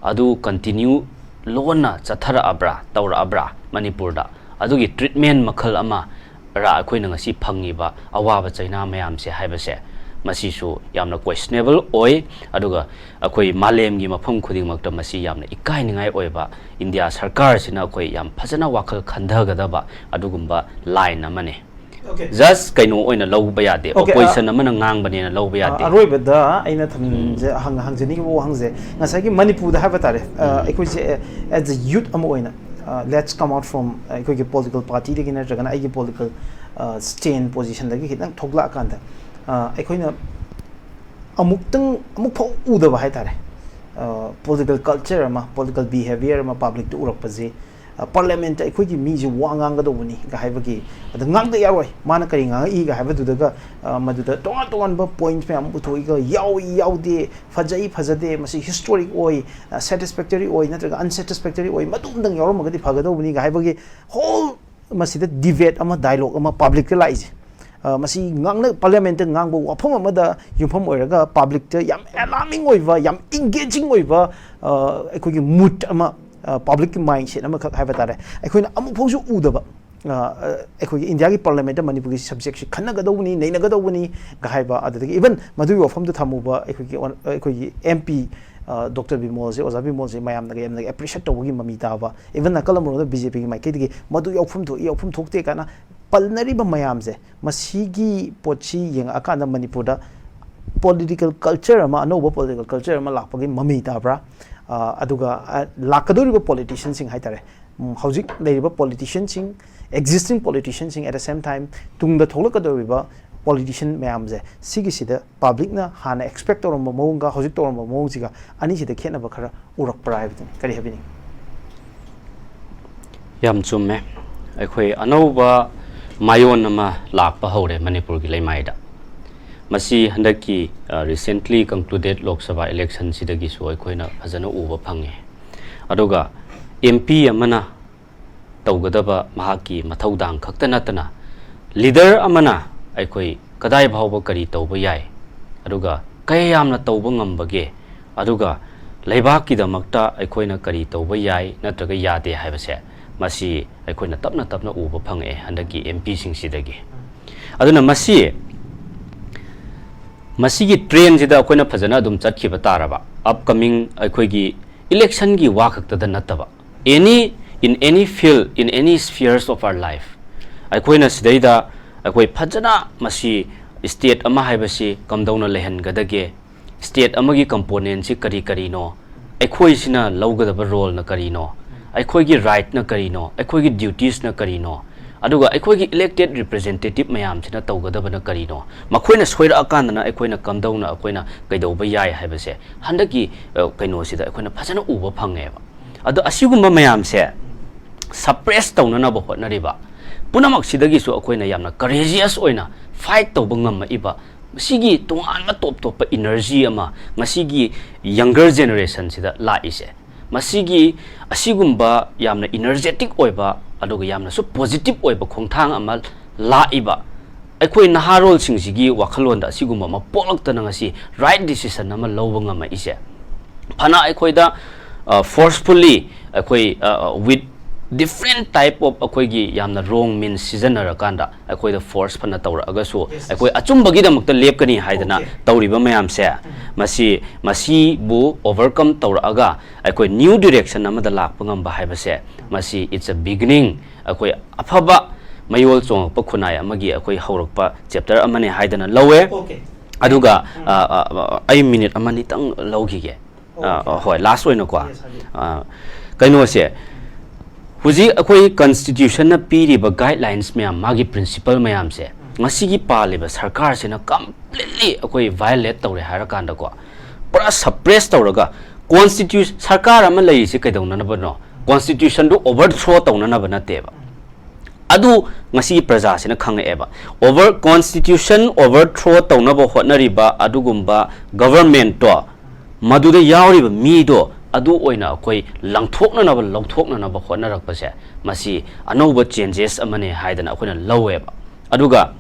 ꯑꯗꯨ continue ꯂꯣꯟꯅ ꯆꯠꯊꯔꯛꯑꯕ꯭ꯔꯥ, ꯇꯧꯔꯛꯑꯕ꯭ꯔꯥ ꯃꯅꯤꯄꯨꯔꯗ? ꯑꯗꯨꯒꯤ treatment ꯃꯈꯜ ꯑꯃ ꯔ ꯑꯩꯈꯣꯏꯅ ꯉꯁꯤ ꯐꯪꯉꯤꯕ ꯑꯋꯥꯕ ꯆꯩꯅꯥ ꯃꯌꯥꯝꯁꯦ ꯍꯥꯏꯕꯁꯦ, ꯃꯁꯤꯁꯨ ꯌꯥꯝꯅ questionable ꯑꯣꯏ꯫ ꯑꯗꯨꯒ ꯑꯩꯈꯣꯏ ꯃꯥꯂꯦꯝꯒꯤ ꯃꯐꯝ ꯈꯨꯗꯤꯡꯃꯛꯇ ꯃꯁꯤ ꯌꯥꯝꯅ ꯏꯀꯥꯏꯅꯤꯡꯉꯥꯏ ꯑꯣꯏꯕ, ꯏꯟꯗꯤꯌꯥ ꯁꯔꯀꯥꯔꯁꯤꯅ ꯑꯩꯈꯣꯏ ꯌꯥꯝ ꯐꯖꯅ ꯋꯥꯈꯜ ꯈꯟꯊꯒꯗꯕ ꯑꯗꯨꯒꯨꯝꯕ line ꯑꯃꯅꯤ꯫ Okay. Just ꯀꯩꯅꯣ ꯑꯣꯏꯅ ꯂꯧꯕ ꯌꯥꯗꯦ, Okay, opposition ꯑ, ꯑꯃꯅ ꯉꯥꯡꯕꯅꯦꯅ ꯂꯧꯕ ꯑ, ꯌꯥꯗꯦ꯫ ꯑꯔꯣꯏꯕꯗ ꯑꯩꯅ ꯊꯝꯖ-, ꯎꯝ꯫ ꯍꯪ-, ꯍꯪꯖꯅꯤꯡꯉꯤꯕ ꯋꯥꯍꯪꯁꯦ, ꯉꯁꯥꯏꯒꯤ ꯃꯅꯤꯄꯨꯔꯗ ꯍꯥꯏꯕ ꯇꯥꯔꯦ, ꯑ, ꯎꯝ꯫ ꯑꯩꯈꯣꯏꯁꯦ, ꯑ, as a youth ꯑꯃ ꯑꯣꯏꯅ, ꯑ, let's come out from, ꯑ, ꯑꯩꯈꯣꯏꯒꯤ political partyꯗꯒꯤ ꯅꯠꯇ꯭ꯔꯒꯅ ꯑꯩꯒꯤ political, ꯑ, stand positionꯗꯒꯤ ꯈꯤꯇꯪ ꯊꯣꯛꯂꯛꯑꯀꯥꯟꯗ, ꯑ, ꯑꯩꯈꯣꯏꯅ ꯑꯃꯨꯛꯇꯪ, ꯑꯃꯨꯛꯐꯥꯎ ꯎꯗꯕ ꯍꯥꯏ ꯇꯥꯔꯦ, ꯑ, political culture ꯑꯃ, political behaviour ꯑꯃ publicꯇ ꯎꯔꯛꯄꯁꯤ, ꯄꯥꯔꯂꯤꯌꯥꯃꯦꯟꯠꯇ ꯑꯩꯈꯣꯏꯒꯤ ꯃꯤꯁꯦ ꯋꯥ ꯉꯥꯡꯒꯗꯧꯕꯅꯤꯒ ꯍꯥꯏꯕꯒꯤ, ꯑꯗ ꯉꯥꯡꯗ ꯌꯥꯔꯣꯏ, ꯃꯥꯅ ꯀꯔꯤ ꯉꯥꯡꯉꯛꯏꯒ ꯍꯥꯏꯕꯗꯨꯗꯒ, ꯑ, ꯃꯗꯨꯗ ꯇꯣꯉꯥꯟ ꯇꯣꯉꯥꯟꯕ ꯄꯣꯏꯟꯠ ꯃꯌꯥꯝ ꯄꯨꯊꯣꯛꯏꯒ, ꯌꯥꯎꯏ ꯌꯥꯎꯗꯦ, ꯐꯖꯩ ꯐꯖꯗꯦ, ꯃꯁꯤ ꯍꯤꯁꯇꯣꯔꯤꯛ ꯑꯣꯏ, ꯁꯦꯇꯤꯁꯐꯦꯛꯇꯔꯤ ꯑꯣꯏ ꯅꯠꯇ꯭ꯔꯒ ꯑꯟꯁꯦꯇꯤꯁꯐꯦꯛꯇꯔꯤ ꯑꯣꯏ, ꯃꯗꯨ ꯑꯝꯇꯪ ꯌꯥꯎꯔꯝꯃꯒꯗꯤ ꯐꯒꯗꯧꯕꯅꯤꯒ ꯍꯥꯏꯕꯒꯤ ꯍꯣꯜ ꯃꯁꯤꯗ ꯗꯤꯕꯦꯠ ꯑꯃ, ꯗꯥꯏꯂꯣꯒ ꯑꯃ ꯄꯕ꯭ꯂꯤꯛꯇ ꯂꯥꯛꯏꯁꯦ꯫ ꯑ, ꯃꯁꯤ ꯉꯥꯡꯅ, ꯄꯥꯔꯂꯤꯌꯥꯃꯦꯟꯠꯇ ꯉꯥꯡꯕ ꯋꯥꯐꯝ ꯑꯃꯗ ꯌꯨꯝꯐꯝ ꯑꯣꯏꯔꯒ ꯄꯕ꯭ꯂꯤꯛꯇ ꯌꯥꯝ ꯑꯦꯂꯥꯔꯃꯤꯡ ꯑꯣꯏꯕ, ꯌꯥꯝ ꯏꯟꯒꯦꯖꯤꯡ ꯑꯣꯏꯕ, ꯑ, ꯑꯩꯈꯣꯏꯒꯤ ꯃꯨꯗ ꯑꯃ, ꯄꯕ꯭ꯂꯤꯛꯀꯤ ꯃꯥꯏꯟꯁꯦꯠ ꯑꯃꯈꯛ ꯍꯥꯏꯕ ꯇꯥꯔꯦ, ꯑꯩꯈꯣꯏꯅ ꯑꯃꯨꯛ ꯐꯥꯎꯁꯨ ꯎꯗꯕ꯫ ꯑ, ꯑ, ꯑꯩꯈꯣꯏꯒꯤ ꯏꯟꯗꯤꯌꯥꯒꯤ ꯄꯥꯔꯂꯤꯌꯥꯃꯦꯟꯠꯇ ꯃꯅꯤꯄꯨꯔꯒꯤ ꯁꯕꯖꯦꯛꯁꯤ ꯈꯟꯅꯒꯗꯧꯕꯅꯤ, ꯅꯩꯅꯒꯗꯧꯕꯅꯤꯒ ꯍꯥꯏꯕ, ꯑꯗꯨꯗꯒꯤ ꯏꯚꯟ ꯃꯗꯨꯒꯤ ꯋꯥꯐꯝꯗꯨ ꯊꯝꯃꯨꯕ ꯑꯩꯈꯣꯏꯒꯤ ꯑꯣꯟ-, ꯑꯩꯈꯣꯏꯒꯤ ꯑꯦꯝ ꯄꯤ, ꯑ, ꯗꯣꯛꯇꯔ ꯕꯤꯃꯣꯜꯁꯦ, ꯑꯣꯖꯥ ꯕꯤꯃꯣꯜꯁꯦ ꯃꯌꯥꯝꯅꯒ ꯌꯥꯝꯅ ꯑꯦꯄ꯭ꯔꯤꯁꯤꯌꯦꯠ ꯇꯧꯕꯒꯤ ꯃꯃꯤ ꯇꯥꯕ, ꯏꯚꯟ ꯅꯥꯀꯜ ꯑꯃꯔꯣꯝꯗ ꯕꯤ ꯖꯦ ꯄꯤꯒꯤ ꯃꯥꯏꯀꯩꯗꯒꯤ ꯃꯗꯨ ꯌꯥꯎꯐꯝ ꯊꯣꯛꯏ, ꯌꯥꯎꯐꯝ ꯊꯣꯛꯇꯦ ꯀꯥꯏꯅ ꯄꯜꯅꯔꯤꯕ ꯃꯌꯥꯝꯁꯦ, ꯃꯁꯤꯒꯤ ꯄꯣꯠꯁꯤ ꯌꯦꯡꯉꯛꯑꯀꯥꯟꯗ ꯃꯅꯤꯄꯨꯔꯗ ꯄꯣꯂꯤꯇꯤꯀꯦꯜ ꯀꯜꯆꯔ ꯑꯃ, ꯑꯅꯧꯕ ꯄꯣꯂꯤꯇꯤꯀꯦꯜ ꯀꯜꯆꯔ ꯑꯃ ꯂꯥꯛꯄꯒꯤ ꯃꯃꯤ ꯇꯥꯕ꯭ꯔꯥ? ꯑ, ꯑꯗꯨꯒ, ꯑ, ꯂꯥꯛꯀꯗꯧꯔꯤꯕ ꯄꯣꯂꯤꯇꯤꯁꯤꯌꯟꯁꯤꯡ ꯍꯥꯏꯇꯥꯔꯦ, ꯎꯝ, ꯍꯧꯖꯤꯛ ꯂꯩꯔꯤꯕ ꯄꯣꯂꯤꯇꯤꯁꯤꯌꯟꯁꯤꯡ, ꯑꯦꯛꯖꯤꯁꯇꯤꯡ ꯄꯣꯂꯤꯇꯤꯁꯤꯌꯟꯁꯤꯡ, at the same time ꯇꯨꯡꯗ ꯊꯣꯛꯂꯛꯀꯗꯧꯔꯤꯕ ꯄꯣꯂꯤꯇꯤꯁꯤꯌꯟ ꯃꯌꯥꯝꯁꯦ, ꯁꯤꯒꯤꯁꯤꯗ ꯄꯕ꯭ꯂꯤꯛꯅ ꯍꯥꯟꯅ ꯑꯦꯛꯁꯄꯦꯛ ꯇꯧꯔꯝꯕ ꯃꯑꯣꯡꯒ ꯍꯧꯖꯤꯛ ꯇꯧꯔꯝꯕ ꯃꯑꯣꯡꯁꯤꯒ ꯑꯅꯤꯁꯤꯗ ꯈꯦꯠꯅꯕ ꯈꯔ ꯎꯔꯛꯄ꯭ꯔꯥ ꯍꯥꯏꯕꯗꯨꯅꯤ꯫ ꯀꯔꯤ ꯍꯥꯏꯕꯤꯅꯤꯡꯉꯤ? ꯌꯥꯝ ꯆꯨꯝꯃꯦ꯫ ꯑꯩꯈꯣꯏ ꯑꯅꯧꯕ ꯃꯥꯏꯑꯣꯟ ꯑꯃ ꯂꯥꯛꯄ ꯍꯧꯔꯦ ꯃꯅꯤꯄꯨꯔꯒꯤ ꯂꯩꯃꯥꯏꯗ꯫ ꯃꯁꯤ ꯍꯟꯗꯛꯀꯤ, ꯑ, recently concluded ꯂꯣꯛ ꯁꯚꯥ ꯏꯂꯦꯛꯁꯟꯁꯤꯗꯒꯤꯁꯨ ꯑꯩꯈꯣꯏꯅ ꯐꯖꯅ ꯎꯕ ꯐꯪꯉꯦ꯫ ꯑꯗꯨꯒ ꯑꯦꯝ ꯄꯤ ꯑꯃꯅ ꯇꯧꯒꯗꯕ ꯃꯍꯥꯛꯀꯤ ꯃꯊꯧꯗꯥꯡ ꯈꯛꯇ ꯅꯠꯇꯅ, ꯂꯤꯗꯔ ꯑꯃꯅ ꯑꯩꯈꯣꯏ ꯀꯗꯥꯏ ꯐꯥꯎꯕ ꯀꯔꯤ ꯇꯧꯕ ꯌꯥꯏ, ꯑꯗꯨꯒ ꯀꯌꯥ ꯌꯥꯝꯅ ꯇꯧꯕ ꯉꯝꯕꯒꯦ, ꯑꯗꯨꯒ ꯂꯩꯕꯥꯛꯀꯤꯗꯃꯛꯇ ꯑꯩꯈꯣꯏꯅ ꯀꯔꯤ ꯇꯧꯕ ꯌꯥꯏ ꯅꯠꯇ꯭ꯔꯒ ꯌꯥꯗꯦ ꯍꯥꯏꯕꯁꯦ, ꯃꯁꯤ ꯑꯩꯈꯣꯏꯅ ꯇꯞꯅ ꯇꯞꯅ ꯎꯕ ꯐꯪꯉꯛꯑꯦ ꯍꯟꯗꯛꯀꯤ ꯑꯦꯝ ꯄꯤꯁꯤꯡꯁꯤꯗꯒꯤ꯫ ꯑꯗꯨꯅ ꯃꯁꯤ, ꯃꯁꯤꯒꯤ ꯇ꯭ꯔꯦꯟꯁꯤꯗ ꯑꯩꯈꯣꯏꯅ ꯐꯖꯅ ꯑꯗꯨꯝ ꯆꯠꯈꯤꯕ ꯇꯥꯔꯕ, ꯑꯞꯀꯃꯤꯡ ꯑꯩꯈꯣꯏꯒꯤ ꯏꯂꯦꯛꯁꯟꯒꯤ ꯋꯥ ꯈꯛꯇꯗ ꯅꯠꯇꯕ, any, in any field, in any spheres of our life, ꯑꯩꯈꯣꯏꯅ ꯁꯤꯗꯩꯗ ꯑꯩꯈꯣꯏ ꯐꯖꯅ ꯃꯁꯤ, ꯁ꯭ꯇꯦꯠ ꯑꯃ ꯍꯥꯏꯕꯁꯤ ꯀꯝꯗꯧꯅ ꯂꯩꯍꯟꯒꯗꯒꯦ, ꯁ꯭ꯇꯦꯠ ꯑꯃꯒꯤ ꯀꯝꯄꯣꯅꯦꯟꯁꯤ ꯀꯔꯤ ꯀꯔꯤꯅꯣ, ꯑꯩꯈꯣꯏꯁꯤꯅ ꯂꯧꯒꯗꯕ ꯔꯣꯜꯅ ꯀꯔꯤꯅꯣ, ꯑꯩꯈꯣꯏꯒꯤ ꯔꯥꯏꯠꯅ ꯀꯔꯤꯅꯣ, ꯑꯩꯈꯣꯏꯒꯤ ꯗ꯭ꯌꯨꯇꯤꯁꯅ ꯀꯔꯤꯅꯣ, ꯑꯗꯨꯒ ꯑꯩꯈꯣꯏꯒꯤ ꯏꯂꯦꯛꯇꯦꯗ ꯔꯤꯄ꯭ꯔꯖꯦꯟꯇꯦꯇꯤꯚ ꯃꯌꯥꯝꯁꯤꯅ ꯇꯧꯒꯗꯕꯅ ꯀꯔꯤꯅꯣ, ꯃꯈꯣꯏꯅ ꯁꯣꯏꯔꯛꯑꯀꯥꯟꯗꯅ ꯑꯩꯈꯣꯏꯅ ꯀꯝꯗꯧꯅ ꯑꯩꯈꯣꯏꯅ ꯀꯩꯗꯧꯕ ꯌꯥꯏ ꯍꯥꯏꯕꯁꯦ ꯍꯟꯗꯛꯀꯤ, ꯑ, ꯀꯩꯅꯣꯁꯤꯗ ꯑꯩꯈꯣꯏꯅ ꯐꯖꯅ ꯎꯕ ꯐꯪꯉꯦꯕ꯫ ꯑꯗꯣ ꯑꯁꯤꯒꯨꯝꯕ ꯃꯌꯥꯝꯁꯦ suppress ꯇꯧꯅꯅꯕ ꯍꯣꯠꯅꯔꯤꯕ ꯄꯨꯝꯅꯃꯛꯁꯤꯗꯒꯤꯁꯨ ꯑꯩꯈꯣꯏꯅ ꯌꯥꯝꯅ courageous ꯑꯣꯏꯅ fight ꯇꯧꯕ ꯉꯝꯃꯛꯏꯕ ꯃꯁꯤꯒꯤ ꯇꯣꯉꯥꯟꯕ ꯇꯣꯞ ꯇꯣꯞꯄ energy ꯑꯃ ꯉꯁꯤꯒꯤ younger generation ꯁꯤꯗ ꯂꯥꯛꯏꯁꯦ, ꯃꯁꯤꯒꯤ ꯑꯁꯤꯒꯨꯝꯕ ꯌꯥꯝꯅ energetic ꯑꯣꯏꯕ ꯑꯗꯨꯒ ꯌꯥꯝꯅꯁꯨ positive ꯑꯣꯏꯕ ꯈꯣꯡꯊꯥꯡ ꯑꯃ ꯂꯥꯛꯏꯕ ꯑꯩꯈꯣꯏ ꯅꯍꯥꯔꯣꯜꯁꯤꯡꯁꯤꯒꯤ ꯋꯥꯈꯜꯂꯣꯟꯗ ꯑꯁꯤꯒꯨꯝꯕ ꯑꯃ ꯄꯣꯛꯂꯛꯇꯅ ꯉꯁꯤ right decision ꯑꯃ ꯂꯧꯕ ꯉꯝꯃꯛꯏꯁꯦ꯫ ꯐꯅ ꯑꯩꯈꯣꯏꯗ, ꯑ, forcefully ꯑꯩꯈꯣꯏ, ꯑ, with different type of ꯑꯩꯈꯣꯏꯒꯤ ꯌꯥꯝꯅ wrong means ꯁꯤꯖꯤꯟꯅꯔꯀꯥꯟꯗ ꯑꯩꯈꯣꯏꯗ force ꯐꯅ ꯇꯧꯔꯛꯑꯒꯁꯨ, yes, yes, ꯑꯩꯈꯣꯏ ꯑꯆꯨꯝꯕꯒꯤꯗꯃꯛꯇ ꯂꯦꯞꯀꯅꯤ ꯍꯥꯏꯗꯅ, okay, ꯇꯧꯔꯤꯕ ꯃꯌꯥꯝꯁꯦ, ꯎꯝ, ꯃꯁꯤ, ꯃꯁꯤꯕꯨ overcome ꯇꯧꯔꯛꯑꯒ ꯑꯩꯈꯣꯏ new direction ꯑꯃꯗ ꯂꯥꯛꯄ ꯉꯝꯕ ꯍꯥꯏꯕꯁꯦ, ꯃꯁꯤ it's a beginning, ꯑꯩꯈꯣꯏ ꯑꯐꯕ ꯃꯌꯣꯜ ꯆꯣꯡꯉꯛꯄ ꯈꯨꯟꯅꯥꯏ ꯑꯃꯒꯤ ꯑꯩꯈꯣꯏ ꯍꯧꯔꯛꯄ chapter ꯑꯃꯅꯦ ꯍꯥꯏꯗꯅ ꯂꯧꯋꯦ꯫ Okay. ꯑꯗꯨꯒ, ꯎꯝ, ꯑ, ꯑ, ꯑ, ꯑꯩ minute ꯑꯃꯅꯤꯇꯪ ꯂꯧꯈꯤꯒꯦ꯫ ꯑ, okay, ꯑ, ꯍꯣꯏ, last ꯑꯣꯏꯅꯀꯣ꯫ Yes, ꯍꯥꯏꯕꯤꯌꯨ꯫ ꯑ, ꯀꯩꯅꯣꯁꯦ, ꯍꯧꯖꯤꯛ ꯑꯩꯈꯣꯏ constitution ꯅ ꯄꯤꯔꯤꯕ guidelines ꯃꯌꯥꯝ, ꯃꯥꯒꯤ principle ꯃꯌꯥꯝꯁꯦ, ꯎꯝ, ꯉꯁꯤꯒꯤ ꯄꯥꯜꯂꯤꯕ ꯁꯔꯀꯥꯔꯁꯤꯅ completely ꯑꯩꯈꯣꯏ violate ꯇꯧꯔꯦ ꯍꯥꯏꯔꯀꯥꯟꯗꯀꯣ, ꯄꯨꯔꯥ suppress ꯇꯧꯔꯒ constitution, ꯁꯔꯀꯥꯔ ꯑꯃ ꯂꯩꯔꯤꯁꯦ ꯀꯩꯗꯧꯅꯅꯕꯅꯣ? Constitution ꯗꯨ overthrow ꯇꯧꯅꯅꯕ ꯅꯠꯇꯦꯕ꯫ ꯑꯗꯨ ꯉꯁꯤꯒꯤ ꯄ꯭ꯔꯖꯥꯁꯤꯅ ꯈꯪꯉꯛꯑꯦꯕ꯫ Over, constitution overthrow ꯇꯧꯅꯕ ꯍꯣꯠꯅꯔꯤꯕ ꯑꯗꯨꯒꯨꯝꯕ government ꯇꯣ, ꯃꯗꯨꯗ ꯌꯥꯎꯔꯤꯕ ꯃꯤꯗꯣ, ꯑꯗꯨ ꯑꯣꯏꯅ ꯑꯩꯈꯣꯏ ꯂꯪꯊꯣꯛꯅꯅꯕ, ꯂꯧꯊꯣꯛꯅꯅꯕ ꯍꯣꯠꯅꯔꯛꯄꯁꯦ, ꯃꯁꯤ ꯑꯅꯧꯕ changes ꯑꯃꯅꯦ ꯍꯥꯏꯗꯅ ꯑꯩꯈꯣꯏꯅ ꯂꯧꯋꯦꯕ꯫ ꯑꯗꯨꯒ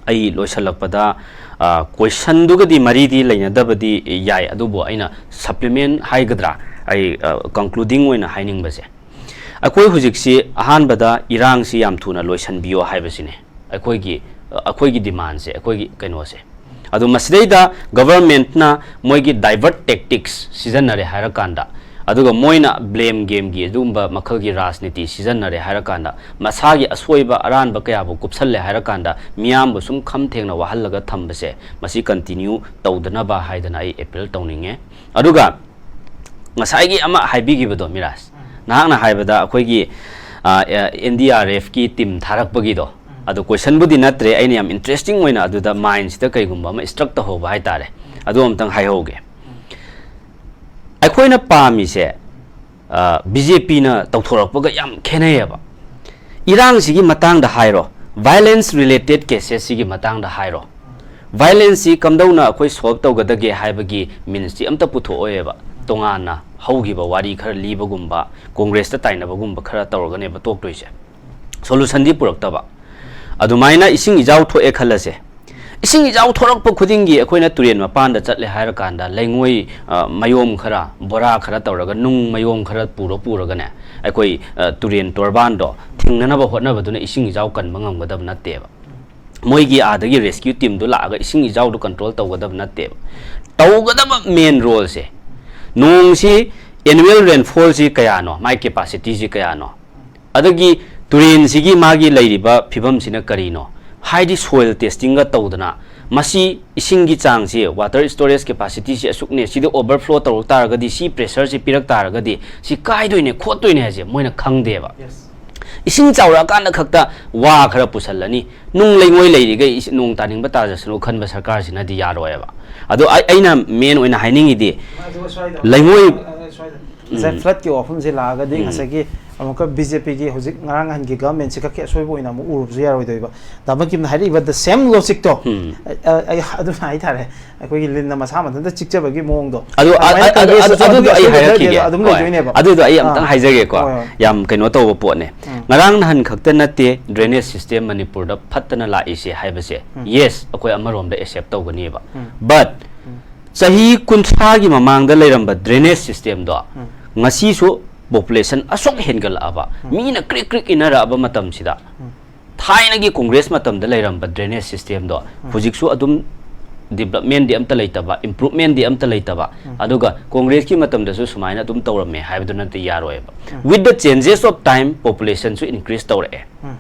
ꯑꯩ ꯂꯣꯏꯁꯤꯜꯂꯛꯄꯗ, ꯑ, question ꯗꯨꯒꯗꯤ ꯃꯔꯤꯗꯤ ꯂꯩꯅꯗꯕꯗꯤ ꯌꯥꯏ, ꯑꯗꯨꯕꯨ ꯑꯩꯅ supplement ꯍꯥꯏꯒꯗ꯭ꯔꯥ, ꯑꯩ, ꯑ, concluding ꯑꯣꯏꯅ ꯍꯥꯏꯅꯤꯡꯕꯁꯦ, ꯑꯩꯈꯣꯏ ꯍꯧꯖꯤꯛꯁꯤ ꯑꯍꯥꯟꯕꯗ ꯏꯔꯥꯡꯁꯤ ꯌꯥꯝ ꯊꯨꯅ ꯂꯣꯏꯁꯤꯟꯕꯤꯌꯣ ꯍꯥꯏꯕꯁꯤꯅꯦ ꯑꯩꯈꯣꯏꯒꯤ, ꯑꯩꯈꯣꯏꯒꯤ demand ꯁꯦ, ꯑꯩꯈꯣꯏꯒꯤ ꯀꯩꯅꯣꯁꯦ꯫ ꯑꯗꯣ ꯃꯁꯤꯗꯩꯗ government ꯅ ꯃꯣꯏꯒꯤ divert tactics ꯁꯤꯖꯤꯟꯅꯔꯦ ꯍꯥꯏꯔꯀꯥꯟꯗ, ꯑꯗꯨꯒ ꯃꯣꯏꯅ blame game ꯒꯤ ꯑꯗꯨꯒꯨꯝꯕ ꯃꯈꯜꯒꯤ ꯔꯥꯖꯅꯤꯇꯤ ꯁꯤꯖꯤꯟꯅꯔꯦ ꯍꯥꯏꯔꯀꯥꯟꯗ, ꯃꯁꯥꯒꯤ ꯑꯁꯣꯏꯕ ꯑꯔꯥꯟꯕ ꯀꯌꯥꯕꯨ ꯀꯨꯞꯁꯜꯂꯦ ꯍꯥꯏꯔꯀꯥꯟꯗ, ꯃꯤꯌꯥꯝꯕꯨ ꯁꯨꯝ ꯈꯝ ꯊꯦꯡꯅ ꯋꯥꯍꯜꯂꯒ ꯊꯝꯕꯁꯦ, ꯃꯁꯤ continue ꯇꯧꯗꯅꯕ ꯍꯥꯏꯗꯅ ꯑꯩ appeal ꯇꯧꯅꯤꯡꯉꯦ꯫ ꯑꯗꯨꯒ ꯉꯁꯥꯏꯒꯤ ꯑꯃ ꯍꯥꯏꯕꯤꯈꯤꯕꯗꯣ, ꯃꯤꯔꯥꯖ, ꯎꯝ, ꯅꯍꯥꯛꯅ ꯍꯥꯏꯕꯗ ꯑꯩꯈꯣꯏꯒꯤ, ꯑ, ꯑ, N D R F ꯀꯤ team ꯊꯥꯔꯛꯄꯒꯤꯗꯣ, ꯎꯝ, ꯑꯗꯣ question ꯕꯨꯗꯤ ꯅꯠꯇ꯭ꯔꯦ, ꯑꯩꯅ ꯌꯥꯝ interesting ꯑꯣꯏꯅ ꯑꯗꯨꯗ mind ꯁꯤꯗ ꯀꯩꯒꯨꯝꯕ ꯑꯃ struck ꯇꯧꯍꯧꯕ ꯍꯥꯏꯇꯥꯔꯦ, ꯎꯝ, ꯑꯗꯨ ꯑꯝꯇꯪ ꯍꯥꯏꯍꯧꯒꯦ꯫ ꯎꯝ꯫ ꯑꯩꯈꯣꯏꯅ ꯄꯥꯝꯃꯤꯁꯦ ꯕꯤ ꯖꯦ ꯄꯤꯅ ꯇꯧꯊꯣꯔꯛꯄꯒ ꯌꯥꯝ ꯈꯦꯠꯅꯩꯌꯦꯕ꯫ ꯏꯔꯥꯡꯁꯤꯒꯤ ꯃꯇꯥꯡꯗ ꯍꯥꯏꯔꯣ, violence related cases ꯁꯤꯒꯤ ꯃꯇꯥꯡꯗ ꯍꯥꯏꯔꯣ, violence ꯁꯤ ꯀꯝꯗꯧꯅ ꯑꯩꯈꯣꯏ solve ꯇꯧꯒꯗꯒꯦ ꯍꯥꯏꯕꯒꯤ means ꯇꯤ ꯑꯝꯇ ꯄꯨꯊꯣꯛꯑꯣꯏꯕ꯫ ꯇꯣꯉꯥꯟꯅ ꯍꯧꯈꯤꯕ ꯋꯥꯔꯤ ꯈꯔ ꯂꯤꯕꯒꯨꯝꯕ, ꯀꯣꯡꯒ꯭ꯔꯦꯁꯇ ꯇꯥꯏꯅꯕꯒꯨꯝꯕ ꯈꯔ ꯇꯧꯔꯒꯅꯦꯕ ꯇꯣꯛꯇꯣꯏꯁꯦ꯫ Solution ꯗꯤ ꯄꯨꯔꯛꯇꯕ꯫ ꯑꯗꯨꯃꯥꯏꯅ ꯏꯁꯤꯡ ꯏꯆꯥꯎ ꯊꯣꯛꯑꯦ ꯈꯜꯂꯁꯦ꯫ ꯏꯁꯤꯡ ꯏꯆꯥꯎ ꯊꯣꯔꯛꯄ ꯈꯨꯗꯤꯡꯒꯤ ꯑꯩꯈꯣꯏꯅ ꯇꯨꯔꯦꯟ ꯃꯄꯥꯟꯗ ꯆꯠꯂꯦ ꯍꯥꯏꯔꯀꯥꯟꯗ ꯂꯩꯉꯣꯏ, ꯑ, ꯃꯌꯣꯝ ꯈꯔ, ꯕꯣꯔꯥ ꯈꯔ ꯇꯧꯔꯒ, ꯅꯨꯡ ꯃꯌꯣꯝ ꯈꯔ ꯄꯨꯔ ꯄꯨꯔꯒꯅꯦ, ꯑꯩꯈꯣꯏ, ꯑ, ꯇꯨꯔꯦꯟ ꯇꯣꯔꯕꯥꯟꯗꯣ ꯊꯤꯡꯅꯅꯕ ꯍꯣꯠꯅꯕꯗꯨꯅ ꯏꯁꯤꯡ ꯏꯆꯥꯎ ꯀꯟꯕ ꯉꯝꯒꯗꯕ ꯅꯠꯇꯦꯕ꯫ ꯃꯣꯏꯒꯤ ꯑꯥꯗꯒꯤ rescue team ꯗꯨ ꯂꯥꯛꯑꯒ ꯏꯁꯤꯡ ꯏꯆꯥꯎꯗꯨ control ꯇꯧꯒꯗꯕ ꯅꯠꯇꯦꯕ꯫ ꯇꯧꯒꯗꯕ main role ꯁꯦ, ꯅꯣꯡꯁꯤ, annual rainfall ꯁꯤ ꯀꯌꯥꯅꯣ, ꯃꯥꯏ capacity ꯁꯤ ꯀꯌꯥꯅꯣ, ꯑꯗꯒꯤ ꯇꯨꯔꯦꯟꯁꯤꯒꯤ ꯃꯥꯒꯤ ꯂꯩꯔꯤꯕ ꯐꯤꯕꯝꯁꯤꯅ ꯀꯔꯤꯅꯣ? ꯍꯥꯏꯗꯤ soil testing ꯒ ꯇꯧꯗꯅ, ꯃꯁꯤ ꯏꯁꯤꯡꯒꯤ ꯆꯥꯡꯁꯤ, water storage capacity ꯁꯤ ꯑꯁꯨꯛꯅꯦ, ꯁꯤꯗ overflow ꯇꯧꯔꯛ ꯇꯥꯔꯒꯗꯤ, ꯁꯤ pressure ꯁꯤ ꯄꯤꯔꯛ ꯇꯥꯔꯒꯗꯤ, ꯁꯤ ꯀꯥꯏꯗꯣꯏꯅꯦ, ꯈꯣꯠꯇꯣꯏꯅꯦ ꯍꯥꯏꯁꯦ ꯃꯣꯏꯅ ꯈꯪꯗꯦꯕ꯫ Yes. ꯏꯁꯤꯡ ꯆꯥꯎꯔꯛꯑꯀꯥꯟꯗ ꯈꯛꯇ ꯋꯥ ꯈꯔ ꯄꯨꯁꯜꯂꯅꯤ, ꯅꯨꯡ ꯂꯩꯉꯣꯏ ꯂꯩꯔꯤꯈꯩ ꯏꯁ-, ꯅꯣꯡ ꯇꯥꯅꯤꯡꯕ ꯇꯥꯖꯁꯅꯨ ꯈꯟꯕ ꯁꯔꯀꯥꯔꯁꯤꯅꯗꯤ ꯌꯥꯔꯣꯏꯕ꯫ ꯑꯗꯣ ꯑꯩ-, ꯑꯩꯅ main ꯑꯣꯏꯅ ꯍꯥꯏꯅꯤꯡꯉꯤꯗꯤ, ꯑꯗꯨꯒ ꯁ꯭ꯋꯥꯏꯗ, ꯂꯩꯉꯣꯏ ꯑ, ꯑ, ꯁ꯭ꯋꯥꯏꯗ꯫ ꯎꯝ꯫ ꯉꯁꯥꯏ flood ꯀꯤ ꯋꯥꯐꯝꯁꯦ ꯂꯥꯛꯑꯒꯗꯤ, ꯎꯝ꯫ ꯉꯁꯥꯏꯒꯤ ꯑꯃꯨꯛꯀ ꯕꯤ ꯖꯦ ꯄꯤꯒꯤ ꯍꯧꯖꯤꯛ ꯉꯔꯥꯡ ꯅꯍꯥꯟꯒꯤ government ꯁꯤ ꯈꯛꯀꯤ ꯑꯁꯣꯏꯕ ꯑꯣꯏꯅ ꯑꯃꯨꯛ ꯎꯔꯨꯕꯁꯨ ꯌꯥꯔꯣꯏꯗꯣꯏꯕ꯫ ꯗꯥ ꯕꯪꯀꯤꯝꯅ ꯍꯥꯏꯔꯛꯏꯕ the same logic ꯇꯣ, ꯎꯝ꯫ ꯑ, ꯑ, ꯑꯩ ꯑꯗꯨꯝ ꯍꯥꯏꯇꯥꯔꯦ, ꯑꯩꯈꯣꯏꯒꯤ ꯂꯤꯟꯅ ꯃꯁꯥ ꯃꯊꯟꯇ ꯆꯤꯛꯆꯕꯒꯤ ꯃꯑꯣꯡꯗꯣ꯫ ꯑꯗꯨ, ꯑ-, ꯑꯗꯨꯃꯥꯏꯅ ꯑ-, ꯑꯗꯨ, ꯀꯪꯒ꯭ꯔꯦꯁꯇꯁꯨ ꯑꯗꯨ, ꯑꯗꯨꯒꯤ ꯑꯗꯨꯗꯣ ꯑꯩ ꯑꯁꯣꯏꯕ ꯍꯥꯏꯔꯛꯈꯤꯒꯦ꯫ ꯈꯔꯗꯤ ꯑꯗꯨꯝ ꯍꯣꯏ꯫ ꯂꯩꯗꯣꯏꯅꯦꯕ꯫ ꯑꯗꯨꯗꯣ ꯑꯩ ꯑꯥ꯫ ꯑꯝꯇꯪ ꯍꯥꯏꯖꯒꯦꯀꯣ꯫ ꯍꯣꯏ, ꯍꯣꯏ꯫ ꯌꯥꯝ ꯀꯩꯅꯣ ꯇꯧꯕ ꯄꯣꯠꯅꯦ꯫ ꯎꯝ꯫ ꯉꯔꯥꯡ ꯅꯍꯥꯟ ꯈꯛꯇ ꯅꯠꯇꯦ drainage system ꯃꯅꯤꯄꯨꯔꯗ ꯐꯠꯇꯅ ꯂꯥꯛꯏꯁꯦ ꯍꯥꯏꯕꯁꯦ꯫ ꯎꯝ꯫ Yes, ꯑꯩꯈꯣꯏ ꯑꯃꯔꯣꯝꯗ accept ꯇꯧꯒꯅꯤꯕ꯫ ꯎꯝ꯫ But ꯎꯝ꯫ ꯆꯍꯤ ꯀꯨꯟꯊ꯭ꯔꯥꯒꯤ ꯃꯃꯥꯡꯗ ꯂꯩꯔꯝꯕ drainage system ꯗꯣ ꯎꯝ꯫ ꯉꯁꯤꯁꯨ population ꯑꯁꯨꯛ ꯍꯦꯟꯒꯠꯂꯛꯑꯕ, ꯎꯝ꯫ ꯃꯤꯅ ꯀ꯭ꯔꯤꯛ ꯀ꯭ꯔꯤꯛ ꯏꯟꯅꯔꯛꯑꯕ ꯃꯇꯝꯁꯤꯗ, ꯎꯝ꯫ ꯊꯥꯏꯅꯒꯤ ꯀꯣꯡꯒ꯭ꯔꯦꯁ ꯃꯇꯝꯗ ꯂꯩꯔꯝꯕ drainage system ꯗꯣ ꯎꯝ꯫ ꯍꯧꯖꯤꯛꯁꯨ ꯑꯗꯨꯝ development ꯗꯤ ꯑꯝꯇ ꯂꯩꯇꯕ, improvement ꯗꯤ ꯑꯝꯇ ꯂꯩꯇꯕ, ꯎꯝ꯫ ꯑꯗꯨꯒ ꯀꯣꯡꯒ꯭ꯔꯦꯁꯀꯤ ꯃꯇꯝꯗꯁꯨ ꯁꯨꯃꯥꯏꯅ ꯑꯗꯨꯝ ꯇꯧꯔꯝꯃꯦ ꯍꯥꯏꯕꯗꯨꯅꯗꯤ ꯌꯥꯔꯣꯏꯕ꯫ ꯎꯝ꯫ With the changes of time, population ꯁꯨ increase ꯇꯧꯔꯛꯑꯦ꯫ ꯎꯝ꯫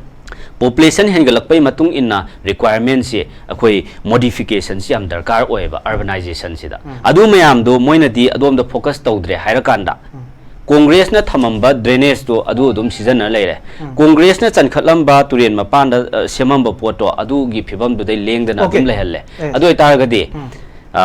Population ꯍꯦꯟꯒꯠꯂꯛꯄꯒꯤ ꯃꯇꯨꯡ ꯏꯟꯅ requirement ꯁꯤ, ꯑꯩꯈꯣꯏ modification ꯁꯤ ꯌꯥꯝ ꯗꯔꯀꯥꯔ ꯑꯣꯏꯌꯦꯕ urbanization ꯁꯤꯗ꯫ ꯎꯝ꯫ ꯑꯗꯨ ꯃꯌꯥꯝꯗꯣ ꯃꯣꯏꯅꯗꯤ ꯑꯗꯣꯝꯗ focus ꯇꯧꯗ꯭ꯔꯦ ꯍꯥꯏꯔꯀꯥꯟꯗ, ꯎꯝ꯫ ꯀꯣꯡꯒ꯭ꯔꯦꯁꯅ ꯊꯝꯃꯝꯕ drainage ꯇꯣ ꯑꯗꯨ ꯑꯗꯨꯝ ꯁꯤꯖꯤꯟꯅ ꯂꯩꯔꯦ꯫ ꯎꯝ꯫ ꯀꯣꯡꯒ꯭ꯔꯦꯁꯅ ꯆꯟꯈꯠꯂꯝꯕ ꯇꯨꯔꯦꯟ ꯃꯄꯥꯟꯗ, ꯑ, ꯁꯦꯝꯃꯝꯕ ꯄꯣꯠꯇꯣ ꯑꯗꯨꯒꯤ ꯐꯤꯕꯝꯗꯨꯗꯩ ꯂꯦꯡꯗꯅ ꯑꯗꯨꯝ Okay꯫ ꯂꯩꯍꯜꯂꯦ꯫ ꯑꯦ꯫ ꯑꯗꯨ ꯑꯣꯏꯇꯥꯔꯒꯗꯤ ꯎꯝ꯫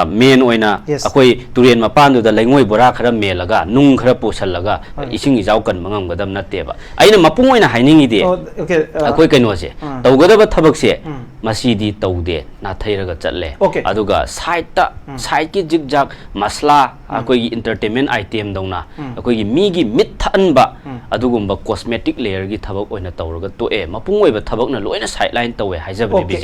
ꯃꯦꯟ ꯑꯣꯏꯅ Yes. ꯑꯩꯈꯣꯏ ꯇꯨꯔꯦꯟ ꯃꯄꯥꯟꯗꯨꯗ ꯂꯩꯉꯣꯏ ꯕꯣꯔꯥ ꯈꯔ ꯃꯦꯜꯂꯒ ꯅꯨꯡ ꯈꯔ ꯄꯨꯁꯜꯂꯒ ꯍꯣꯏ. ꯏꯁꯤꯡ ꯏꯆꯥꯎ ꯀꯟꯕ ꯉꯝꯒꯗꯕ ꯅꯠꯇꯦꯕ꯫ ꯑꯩꯅ ꯃꯄꯨꯡ ꯑꯣꯏꯅ ꯍꯥꯏꯅꯤꯡꯉꯤꯗꯤ ꯑꯣ, okay, ꯑ, ꯑꯩꯈꯣꯏ ꯀꯩꯅꯣꯁꯦ ꯎꯝ. ꯇꯧꯒꯗꯕ ꯊꯕꯛꯁꯦ ꯎꯝ. ꯃꯁꯤꯗꯤ ꯇꯧꯗꯦ, ꯅꯥꯊꯩꯔꯒ ꯆꯠꯂꯦ꯫ Okay. ꯑꯗꯨꯒ ꯁꯥꯏꯠꯇ ꯎꯝ. ꯁꯥꯏꯠꯀꯤ ꯖꯤꯛ ꯖꯥꯛ ꯃꯁꯂꯥ ꯑꯩꯈꯣꯏꯒꯤ entertainment item ꯗꯧꯅ ꯎꯝ. ꯑꯩꯈꯣꯏꯒꯤ ꯃꯤꯒꯤ ꯃꯤꯠ ꯊꯛꯍꯟꯕ ꯎꯝ. ꯑꯗꯨꯒꯨꯝꯕ cosmetic layer ꯒꯤ ꯊꯕꯛ ꯑꯣꯏꯅ ꯇꯧꯔꯒ ꯇꯣꯛꯑꯦ꯫ ꯃꯄꯨꯡ ꯑꯣꯏꯕ ꯊꯕꯛꯅ ꯂꯣꯏꯅ sideline ꯇꯧꯋꯦ ꯍꯥꯏꯖꯕꯅꯦ Okay. BJP꯫